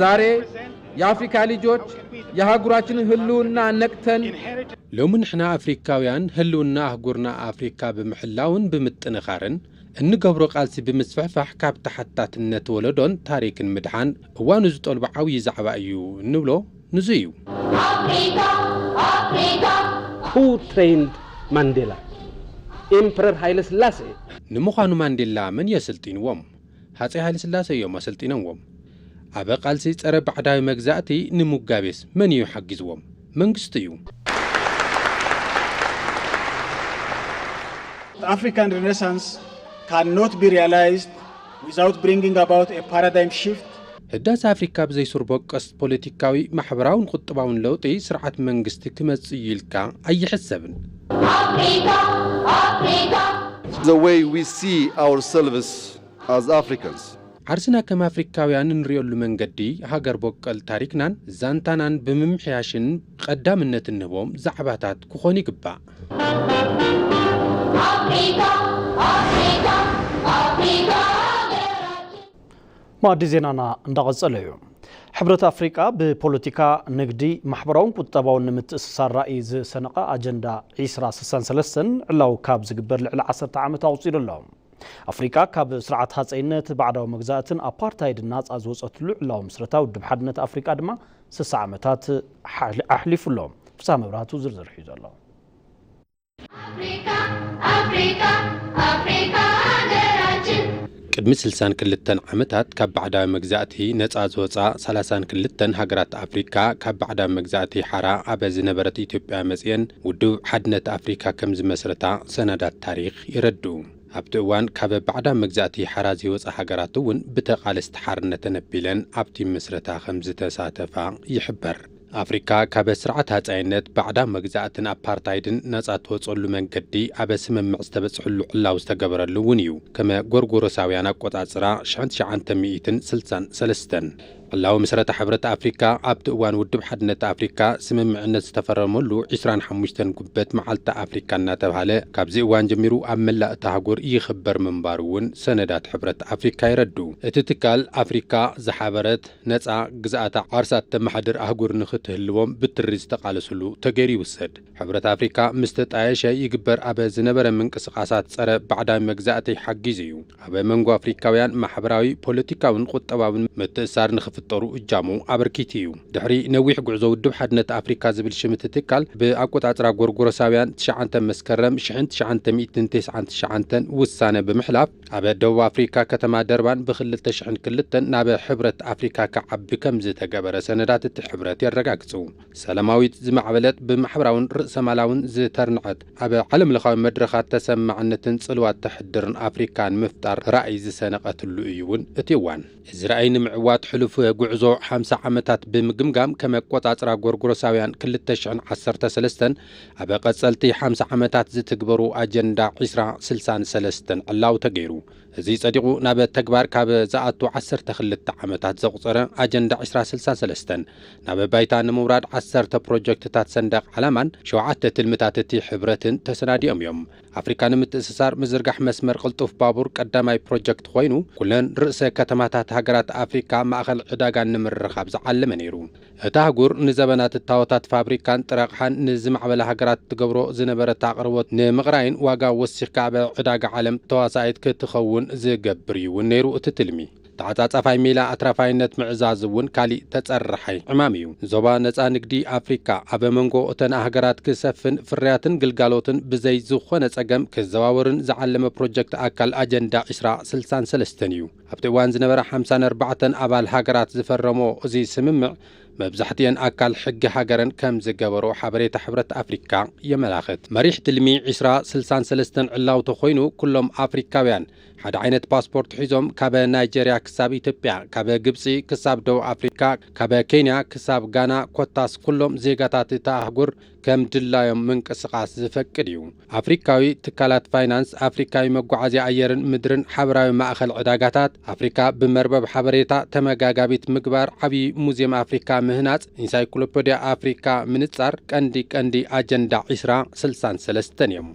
ዛሬ የአፍሪካ ልጆች የአህጉራችንን ህልውና ነቅተን ሎሚ ንሕና ኣፍሪካውያን ህልውና ኣህጉርና ኣፍሪካ ብምሕላውን ብምጥንኻርን እንገብሮ ቃልሲ ብምስፍሕፋሕ ካብ ተሓታትነት ወለዶን ታሪክን ምድሓን እዋኑ ዝጠልቦ ዓብዪ ዛዕባ እዩ እንብሎ ንዙ እዩ። Africa, Africa. Who trained Mandela? Emperor Haile Selassie. ንምዃኑ ማንዴላ መን እዩ ኣሰልጢንዎም? ሃፀይ ሃይለ ስላሴ እዮም ኣሰልጢኖምዎም። ኣብ ቃልሲ ፀረ ባዕዳዊ መግዛእቲ ንምጋቤስ መን እዩ ሓጊዝዎም? መንግስቲ እዩ። The African Renaissance cannot be realized without bringing about a paradigm shift. ህዳሰ ኣፍሪካ ብዘይ ሱር በቀስ ፖለቲካዊ፣ ማሕበራውን ቁጠባውን ለውጢ ስርዓት መንግስቲ ክመፅእ እዩ ኢልካ ኣይሕሰብን። Africa, Africa. The way we see ourselves as Africans. ዓርስና ከም ኣፍሪካውያን እንሪኦሉ መንገዲ ሃገር በቀል ታሪክናን ዛንታናን ብምምሕያሽን ቀዳምነት እንህቦም ዛዕባታት ክኾኑ ይግባእ። Africa, Africa, Africa. ማዕዲ ዜናና እንዳቐጸለ እዩ። ሕብረት ኣፍሪቃ ብፖለቲካ፣ ንግዲ፣ ማሕበራውን ቁጠባውን ንምትእስሳር ራእይ ዝሰነቐ ኣጀንዳ ዒስራ ስሳን ሰለስተን ዕላዊ ካብ ዝግበር ልዕሊ ዓሰርተ ዓመት ኣቑጺሩ ኣሎ። ኣፍሪቃ ካብ ስርዓት ሃጸይነት፣ ባዕዳዊ መግዛእትን ኣፓርታይድን ናጻ ዝወጸትሉ ዕላዊ ምስረታ ውድብ ሓድነት ኣፍሪቃ ድማ ስሳ ዓመታት ሓሊ-፣ ኣሕሊፉ ኣሎ። ፍስሃ መብራህቱ ዝርዝር ሒዙ ኣሎ። Africa, Africa, Africa, ሀገራችን። ቅድሚ ስልሳን ክልተን ዓመታት ካብ ባዕዳዊ መግዛእቲ ነጻ ዝወጻ ሰላሳን ክልተን ሃገራት ኣፍሪካ ካብ ባዕዳዊ መግዛእቲ ሓራ ኣብ ዝነበረት ኢትዮጵያ መጽየን ውድብ ሓድነት ኣፍሪካ ከም ዝመስረታ ሰነዳት ታሪኽ የረድኡ። ኣብቲ እዋን ካብ ባዕዳዊ መግዛእቲ ሓራ ዘይወጻ ሃገራት እውን ብተቓለስቲ ሓርነት ተነቢለን ኣብቲ ምስረታ ከም ዝተሳተፋ ይሕበር። ኣፍሪካ ካብ ስርዓት ሃጻይነት፣ ባዕዳዊ መግዛእትን ኣፓርታይድን ነጻ ትወጸሉ መንገዲ ኣብ ስምምዕ ዝተበጽሐሉ ዕላዊ ዝተገበረሉ እውን እዩ። ከም ጎርጎሮሳውያን ኣቆጻጽራ ሽሕን ትሽዓተ ሚእትን ስልሳን ሰለስተን ዕላዊ ምስረታ ሕብረት ኣፍሪካ ኣብቲ እዋን ውድብ ሓድነት ኣፍሪካ ስምምዕነት ዝተፈረመሉ ዕስራን ሓሙሽተን ጉበት መዓልቲ ኣፍሪካ እናተብሃለ ካብዚ እዋን ጀሚሩ ኣብ መላእ እታ ኣህጉር ይኽበር ምንባሩ እውን ሰነዳት ሕብረት ኣፍሪካ የረድኡ። እቲ ትካል ኣፍሪካ ዝሓበረት ነፃ ግዝኣታ ዓርሳ እተመሓድር ኣህጉር ንኽትህልዎም ብትሪ ዝተቓለስሉ ተገይሩ ይውሰድ። ሕብረት ኣፍሪካ ምስ ተጣየሸ ይግበር ኣብ ዝነበረ ምንቅስቓሳት ጸረ ባዕዳዊ መግዛእቲ ሓጊዙ እዩ። ኣብ መንጎ ኣፍሪካውያን ማሕበራዊ፣ ፖለቲካውን ቁጠባውን ምትእሳር ንኽፍጠሩ እጃሙ ኣበርኪቱ እዩ። ድሕሪ ነዊሕ ጉዕዞ ውድብ ሓድነት ኣፍሪካ ዝብል ሽም እቲ ትካል ብኣቆጻጽራ ጎርጎሮሳውያን ትሽዓተ መስከረም ሽሕን ትሽዓተ ሚእትን ተስዓን ትሽዓተን ውሳነ ብምሕላፍ ኣብ ደቡብ ኣፍሪካ ከተማ ደርባን ብክልተ ሽሕን ክልተን ናብ ሕብረት ኣፍሪካ ክዓቢ ከም ዝተገበረ ሰነዳት እቲ ሕብረት የረጋግጹ። ሰላማዊት ዝማዕበለት ብማሕበራውን ርእሰማላውን ዝተርንዐት ኣብ ዓለምለኻዊ መድረኻት ተሰማዕነትን ጽልዋት ተሕድርን ኣፍሪካ ንምፍጣር ራእይ ዝሰነቐትሉ እዩ እውን እቲ እዋን። እዚ ራእይ ንምዕዋት ሕሉፍ ጉዕዞ ሓምሳ ዓመታት ብምግምጋም ከም ኣቆጻጽራ ጎርጎሮሳውያን ክልተ ሽሕን ዓሰርተ ሰለስተን ኣብ ቀጸልቲ ሓምሳ ዓመታት ዝትግበሩ ኣጀንዳ ዕስራ ስልሳን ሰለስተን ዕላው ተገይሩ። እዚ ጸዲቑ ናብ ተግባር ካብ ዝኣቱ ዓሰርተ ክልተ ዓመታት ዘቑጸረ ኣጀንዳ ዕስራ ስልሳን ሰለስተን ናብ ባይታ ንምውራድ ዓሰርተ ፕሮጀክትታት ሰንደቕ ዓላማን ሸውዓተ ትልምታት እቲ ሕብረትን ተሰናዲኦም እዮም። ኣፍሪካ ንምትእስሳር ምዝርጋሕ መስመር ቅልጡፍ ባቡር ቀዳማይ ፕሮጀክት ኮይኑ፣ ኩለን ርእሰ ከተማታት ሃገራት ኣፍሪካ ማእኸል ዕዳጋን ንምርኻብ ዝዓለመ ነይሩ። እታ ኣህጉር ንዘበናት እታወታት ፋብሪካን ጥረ ኣቕሓን ንዝማዕበላ ሃገራት ትገብሮ ዝነበረት ኣቕርቦት ንምቕራይን ዋጋ ወሲኽካ ኣብ ዕዳጋ ዓለም ተዋሳኢት ክትኸውን ዝገብር እዩ እውን ነይሩ እቲ ትልሚ። ተዓጻጻፋይ ሜላ ኣትራፋይነት ምዕዛዝ እውን ካሊእ ተጸራሓይ ዕማም እዩ። ዞባ ነጻ ንግዲ ኣፍሪካ ኣብ መንጎ እተን ሃገራት ክሰፍን ፍርያትን ግልጋሎትን ብዘይ ዝኾነ ጸገም ክዘዋወርን ዝዓለመ ፕሮጀክት ኣካል ኣጀንዳ ዕስራ ስልሳን ሰለስተን እዩ። ኣብቲ እዋን ዝነበረ ሓምሳን ኣርባዕተን ኣባል ሃገራት ዝፈረሞ እዚ ስምምዕ መብዛሕትኤን ኣካል ሕጊ ሃገረን ከም ዝገበሮ ሓበሬታ ሕብረት ኣፍሪካ የመላኽት። መሪሕ ትልሚ ዕስራ ስልሳን ሰለስተን ዕላውቲ ኮይኑ ኩሎም ኣፍሪካውያን ሓደ ዓይነት ፓስፖርት ሒዞም ካብ ናይጀርያ ክሳብ ኢትዮጵያ፣ ካብ ግብጺ ክሳብ ደቡብ ኣፍሪካ፣ ካብ ኬንያ ክሳብ ጋና፣ ኮታስ ኩሎም ዜጋታት እታ ኣህጉር ከም ድላዮም ምንቅስቓስ ዝፈቅድ እዩ። ኣፍሪካዊ ትካላት ፋይናንስ፣ ኣፍሪካዊ መጓዓዝያ ኣየርን ምድርን፣ ሓበራዊ ማእኸል ዕዳጋታት ኣፍሪካ ብመርበብ ሓበሬታ ተመጋጋቢት ምግባር፣ ዓብዪ ሙዚየም ኣፍሪካ ምህናፅ፣ ኢንሳይክሎፔድያ ኣፍሪካ ምንፃር ቀንዲ ቀንዲ ኣጀንዳ ዕስራ ስልሳን ሰለስተን እዮም።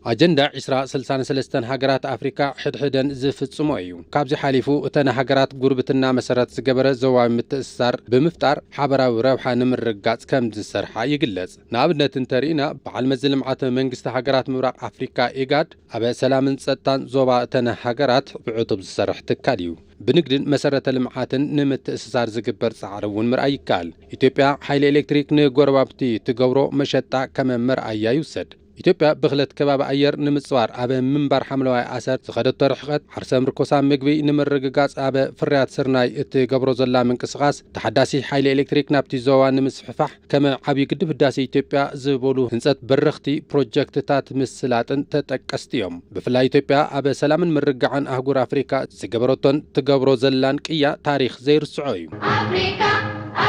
ኣጀንዳ ዕስራ ስልሳን ሰለስተን ሃገራት ኣፍሪካ ሕድሕደን ዝፍጽሞ እዩ። ካብዚ ሓሊፉ እተን ሃገራት ጉርብትና መሰረት ዝገበረ ዞባዊ ምትእስሳር ብምፍጣር ሓበራዊ ረብሓ ንምርግጋጽ ከም ዝሰርሓ ይግለጽ። ንኣብነት እንተርኢና በዓል መዚ ልምዓት መንግስቲ ሃገራት ምብራቕ ኣፍሪካ ኢጋድ ኣብ ሰላምን ጸጥታን ዞባ እተን ሃገራት ብዕቱብ ዝሰርሕ ትካል እዩ። ብንግድን መሰረተ ልምዓትን ንምትእስሳር ዝግበር ጻዕሪ እውን ምርኣይ ይከኣል። ኢትዮጵያ ሓይሊ ኤሌክትሪክ ንጎረባብቲ ትገብሮ መሸጣ ከም መርኣያ ይውሰድ። ኢትዮጵያ ብኽለት ከባቢ ኣየር ንምጽዋር ኣብ ምንባር ሓምለዋይ ኣሰር ዝኸደቶ ርሕቐት፣ ዓርሰ ምርኮሳ ምግቢ ንምርግጋጽ ኣብ ፍርያት ስርናይ እትገብሮ ዘላ ምንቅስቓስ፣ ተሓዳሲ ሓይሊ ኤሌክትሪክ ናብቲ ዞባ ንምስፍፋሕ ከም ዓብዪ ግድብ ህዳሴ ኢትዮጵያ ዝበሉ ህንጸት በረኽቲ ፕሮጀክትታት ምስላጥን ተጠቀስቲ እዮም። ብፍላይ ኢትዮጵያ ኣብ ሰላምን ምርግጋዕን ኣህጉር ኣፍሪካ ዝገበረቶን ትገብሮ ዘላን ቅያ ታሪኽ ዘይርስዖ እዩ። ኣፍሪካ፣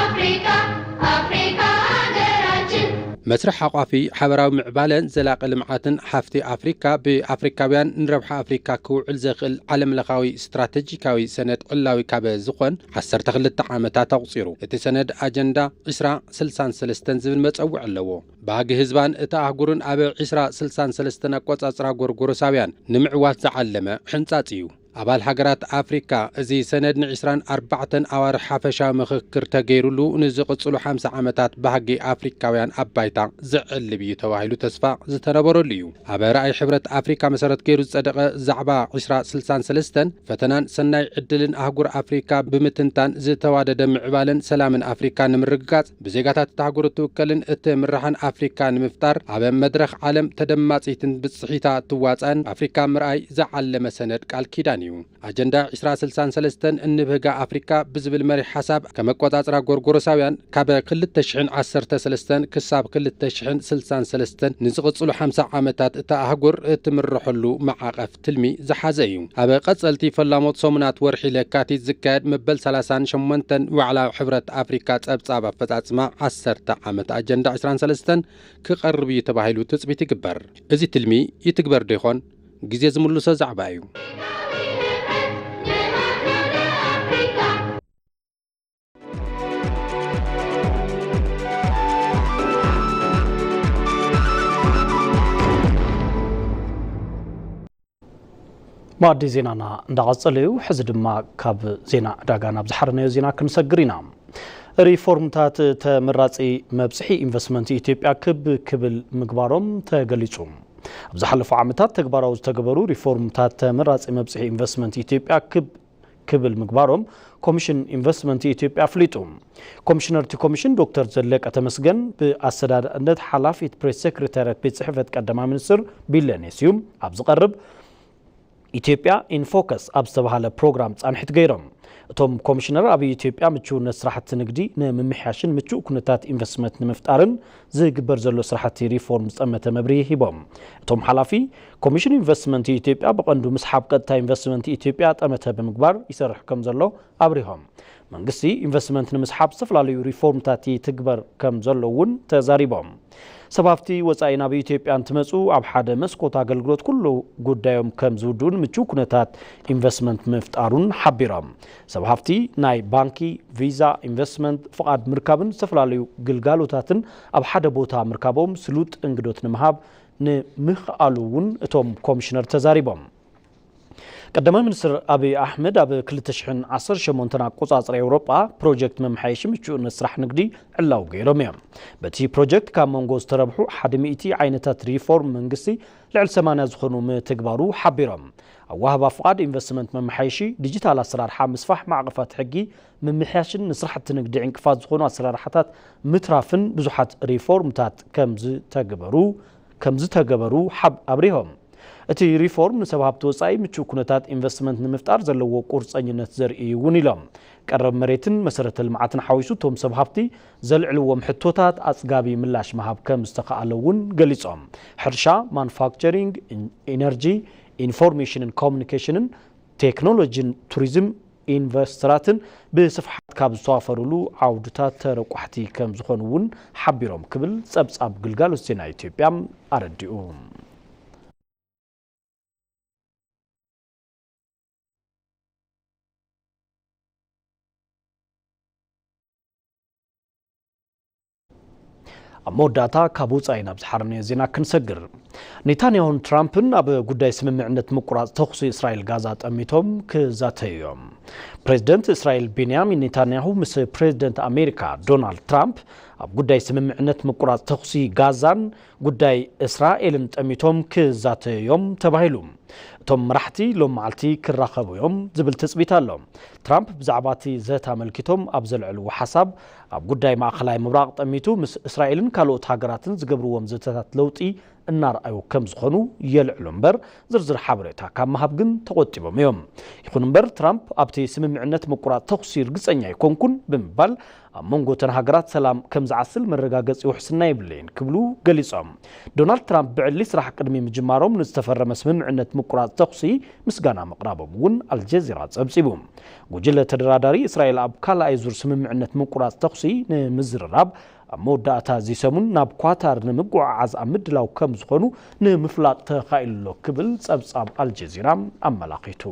ኣፍሪካ፣ ኣፍሪካ ሃገራችን። መስርሕ ሓቋፊ ሓበራዊ ምዕባለን ዘላቂ ልምዓትን ሃፍቲ ኣፍሪካ ብኣፍሪካውያን ንረብሓ ኣፍሪካ ክውዕል ዘኽእል ዓለምለኻዊ ስትራቴጂካዊ ሰነድ ዕላዊ ካብ ዝኾን ዓሰርተ ክልተ ዓመታት ኣቑጺሩ። እቲ ሰነድ ኣጀንዳ ዕስራ ስልሳን ሰለስተን ዝብል መጸውዒ ኣለዎ። ባህጊ ህዝባን እታ ኣህጉርን ኣብ ዕስራ ስልሳን ሰለስተን ኣቆጻጽራ ጎርጎሮሳውያን ንምዕዋት ዝዓለመ ሕንጻጽ እዩ። ኣባል ሃገራት ኣፍሪካ፣ እዚ ሰነድ ንዕስራን ኣርባዕተን ኣዋርሕ ሓፈሻዊ ምኽክር ተገይሩሉ ንዝቕጽሉ ሓምሳ ዓመታት ባህጊ ኣፍሪካውያን ኣብ ባይታ ዘዕልብ እዩ ተባሂሉ ተስፋ ዝተነበረሉ እዩ። ኣብ ራእይ ሕብረት ኣፍሪካ መሰረት ገይሩ ዝጸደቐ ዛዕባ ዕስራ ስልሳን ሰለስተን ፈተናን ሰናይ ዕድልን ኣህጉር ኣፍሪካ ብምትንታን፣ ዝተዋደደ ምዕባለን ሰላምን ኣፍሪካ ንምርግጋጽ፣ ብዜጋታት እታ ኣህጉር እትውከልን እትምራሕን ኣፍሪካ ንምፍጣር፣ ኣብ መድረኽ ዓለም ተደማጺትን ብጽሒታ እትዋጻእን ኣፍሪካ ምርኣይ ዝዓለመ ሰነድ ቃል ኪዳን እዩ። ኣጀንዳ ዕስራ ስልሳን ሰለስተን እንብህጋ ኣፍሪካ ብዝብል መሪሕ ሓሳብ፣ ከም ኣቆጻጽራ ጎርጎሮሳውያን ካብ ክልተ ሽሕን ዓሰርተ ሰለስተን ክሳብ ክልተ ሽሕን ስልሳን ሰለስተን ንዝቕጽሉ ሓምሳ ዓመታት እታ ኣህጉር እትምርሐሉ መዓቐፍ ትልሚ ዝሓዘ እዩ። ኣብ ቀጸልቲ ፈላሞት ሰሙናት ወርሒ ለካቲት ዝካየድ መበል ሰላሳን ሸሞንተን ዋዕላ ሕብረት ኣፍሪካ ጸብጻብ ኣፈጻጽማ ዓሰርተ ዓመት ኣጀንዳ ዕስራን ሰለስተን ክቐርብ እዩ ተባሂሉ ትጽቢት ይግበር። እዚ ትልሚ ይትግበር ዶ ይኾን? ግዜ ዝምልሶ ዛዕባ እዩ። መኣዲ ዜናና እንዳቐጸለ እዩ። ሕዚ ድማ ካብ ዜና ዕዳጋ ናብ ዝሓረናዮ ዜና ክንሰግር ኢና። ሪፎርምታት ተመራጺ መብጽሒ ኢንቨስትመንት ኢትዮጵያ ክብ ክብል ምግባሮም ተገሊጹ። ኣብ ዝሓለፉ ዓመታት ተግባራዊ ዝተገበሩ ሪፎርምታት ተመራጺ መብጽሒ ኢንቨስትመንት ኢትዮጵያ ክብ ክብል ምግባሮም ኮሚሽን ኢንቨስትመንት ኢትዮጵያ ኣፍሊጡ። ኮሚሽነር እቲ ኮሚሽን ዶክተር ዘለቀ ተመስገን ብኣሰዳዳእነት ሓላፊት ፕሬስ ሴክሬታሪያት ቤት ጽሕፈት ቀዳማይ ሚኒስትር ቢለኔ ስዩም ኣብ ዝቐርብ ኢትዮጵያ ኢን ፎከስ ኣብ ዝተባህለ ፕሮግራም ጻንሒት ገይሮም። እቶም ኮሚሽነር ኣብ ኢትዮጵያ ምቹውነት ስራሕቲ ንግዲ ንምምሕያሽን ምቹእ ኩነታት ኢንቨስትመንት ንምፍጣርን ዝግበር ዘሎ ስራሕቲ ሪፎርም ዝጠመተ መብርሂ ሂቦም። እቶም ሓላፊ ኮሚሽን ኢንቨስትመንት ኢትዮጵያ ብቐንዱ ምስሓብ ቀጥታ ኢንቨስትመንት ኢትዮጵያ ጠመተ ብምግባር ይሰርሕ ከም ዘሎ ኣብሪሆም። መንግስቲ ኢንቨስትመንት ንምስሓብ ዝተፈላለዩ ሪፎርምታት ይትግበር ከም ዘሎ እውን ተዛሪቦም። ሰብ ሃፍቲ ወጻኢ ናብ ኢትዮጵያ እንትመጹ ኣብ ሓደ መስኮት ኣገልግሎት ኩሉ ጉዳዮም ከም ዝውድኡን ምቹው ኩነታት ኢንቨስትመንት ምፍጣሩን ሓቢሮም። ሰብ ሃፍቲ ናይ ባንኪ፣ ቪዛ፣ ኢንቨስትመንት ፍቓድ ምርካብን ዝተፈላለዩ ግልጋሎታትን ኣብ ሓደ ቦታ ምርካቦም ስሉጥ እንግዶት ንምሃብ ንምኽኣሉ እውን እቶም ኮሚሽነር ተዛሪቦም። ቀዳማይ ሚኒስትር ኣብይ ኣሕመድ ኣብ ክልተ ሽሕን ዓሰርተ ሸሞንተን ኣቆጻጽራ ኤውሮጳ ፕሮጀክት መመሓየሺ ምቹእነት ስራሕ ንግዲ ዕላው ገይሮም እዮም። በቲ ፕሮጀክት ካብ መንጎ ዝተረብሑ ሓደ ሚእቲ ዓይነታት ሪፎርም መንግስቲ ልዕሊ ሰማንያ ዝኾኑ ምትግባሩ ሓቢሮም። ኣዋህባ ፍቓድ ኢንቨስትመንት መመሓየሺ፣ ዲጂታል ኣሰራርሓ ምስፋሕ ማዕቐፋት ሕጊ ምምሕያሽን ንስራሕቲ ንግዲ ዕንቅፋት ዝኾኑ ኣሰራርሓታት ምትራፍን ብዙሓት ሪፎርምታት ከም ዝተገበሩ ከም ዝተገበሩ ሓብ ኣብሪሆም። እቲ ሪፎርም ንሰብ ሃብቲ ወጻኢ ምቹእ ኩነታት ኢንቨስትመንት ንምፍጣር ዘለዎ ቁርጸኝነት ዘርኢ እዩ እውን ኢሎም። ቀረብ መሬትን መሰረተ ልምዓትን ሓዊሱ እቶም ሰብ ሃብቲ ዘልዕልዎም ሕቶታት ኣጽጋቢ ምላሽ ምሃብ ከም ዝተኻኣለ እውን ገሊጾም። ሕርሻ፣ ማኑፋክቸሪንግ፣ ኢን-፣ ኢነርጂ፣ ኢንፎርሜሽንን ኮሙኒኬሽንን፣ ቴክኖሎጂን ቱሪዝም ኢንቨስተራትን ብስፍሓት ካብ ዝተዋፈሩሉ ዓውድታት ተረቋሕቲ ከም ዝኾኑ እውን ሓቢሮም ክብል ጸብጻብ ግልጋሎት ዜና ኢትዮጵያ ኣረዲኡ። ኣብ መወዳእታ ካብ ወጻኢ ናብ ዝሓረናዮ ዜና ክንሰግር። ኔታንያሁን ትራምፕን ኣብ ጉዳይ ስምምዕነት ምቁራጽ ተኹሲ እስራኤል ጋዛ ጠሚቶም ክዛተዩ እዮም። ፕሬዚደንት እስራኤል ቤንያሚን ኔታንያሁ ምስ ፕሬዚደንት ኣሜሪካ ዶናልድ ትራምፕ ኣብ ጉዳይ ስምምዕነት ምቁራጽ ተኹሲ ጋዛን ጉዳይ እስራኤልን ጠሚቶም ክዛተዩ እዮም ተባሂሉ። እቶም መራሕቲ ሎም መዓልቲ ክራኸቡ እዮም ዝብል ትጽቢት ኣሎ። ትራምፕ ብዛዕባ እቲ ዘተ ኣመልኪቶም ኣብ ዘልዐልዎ ሓሳብ፣ ኣብ ጉዳይ ማእኸላይ ምብራቕ ጠሚቱ ምስ እስራኤልን ካልኦት ሃገራትን ዝገብርዎም ዘተታት ለውጢ እናርኣዩ ከም ዝኾኑ የልዕሉ እምበር፣ ዝርዝር ሓበሬታ ካብ ምሃብ ግን ተቖጢቦም እዮም። ይኹን እምበር፣ ትራምፕ ኣብቲ ስምምዕነት ምቁራጽ ተኹሲ ርግጸኛ ኣይኮንኩን ብምባል፣ ኣብ መንጎ እተን ሃገራት ሰላም ከም ዝዓስል መረጋገጺ ውሕስና የብለይን ክብሉ ገሊጾም። ዶናልድ ትራምፕ ብዕሊ ስራሕ ቅድሚ ምጅማሮም ንዝተፈረመ ስምምዕነት ምቁራጽ ተኹሲ ምስጋና ምቕራቦም እውን ኣልጀዚራ ጸብጺቡ። ጉጅለ ተደራዳሪ እስራኤል ኣብ ካልኣይ ዙር ስምምዕነት ምቁራጽ ተኹሲ ንምዝርራብ ኣብ መወዳእታ እዚ ሰሙን ናብ ኳታር ንምጉዕዓዝ ኣብ ምድላው ከም ዝኾኑ ንምፍላጥ ተኻኢሉ ኣሎ ክብል ጸብጻብ ኣልጀዚራ ኣመላኺቱ።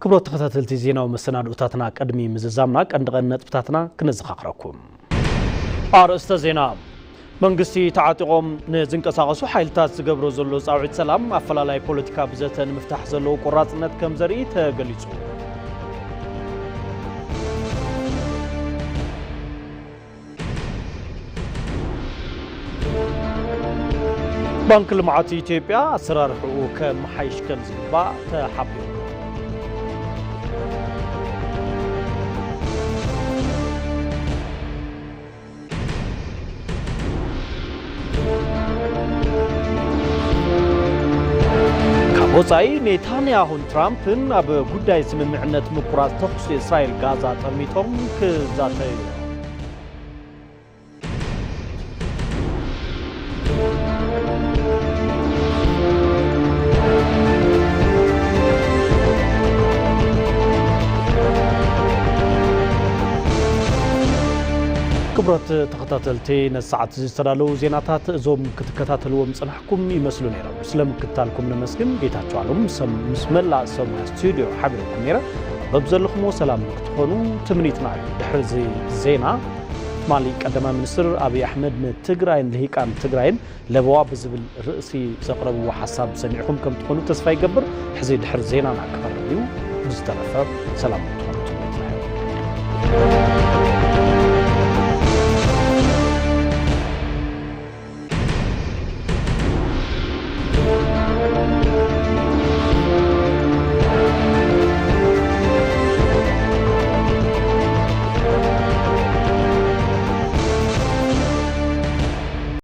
ክቡራት ተኸታተልቲ ዜናዊ መሰናድኦታትና፣ ቅድሚ ምዝዛምና ቀንዲ ቀንዲ ነጥብታትና ክነዘኻኽረኩም። ኣርእስተ ዜና። መንግስቲ ተዓጢቖም ንዝንቀሳቐሱ ሓይልታት ዝገብሮ ዘሎ ጻውዒት ሰላም ኣፈላላይ ፖለቲካ ብዘተ ንምፍታሕ ዘለዎ ቆራጽነት ከም ዘርኢ ተገሊጹ። ባንክ ልምዓት ኢትዮጵያ ኣሰራርሕኡ ከመሓይሽ ከም ዝግባእ ተሓቢሩ። ካብ ወጻኢ፣ ኔታንያሁን ትራምፕን ኣብ ጉዳይ ስምምዕነት ምቁራጽ ተኹሲ እስራኤል ጋዛ ጠሚቶም ክዛተዩ። ክቡራት ተኸታተልቲ፣ ነዚ ሰዓት ዝተዳለዉ ዜናታት እዞም ክትከታተልዎም ዝጸናሕኩም ይመስሉ ነይሮም። ስለ ምክትታልኩም ነመስግን። ጌታቸው ኣሎም ምስ መላእ ሰሙያ ስቱድዮ ሓቢረኩም ነይረ። በብዘለኹምዎ ሰላም ክትኾኑ ትምኒትና እዩ። ድሕሪ እዚ ዜና ትማሊ ቀዳማይ ሚኒስትር ኣብይ ኣሕመድ ንትግራይን ልሂቃን ትግራይን ለበዋ ብዝብል ርእሲ ዘቕረብዎ ሓሳብ ሰሚዕኹም ከም ትኾኑ ተስፋ ይገብር። ሕዚ ድሕሪ ዜናና ክቐርብ እዩ። ብዝተረፈ ሰላም።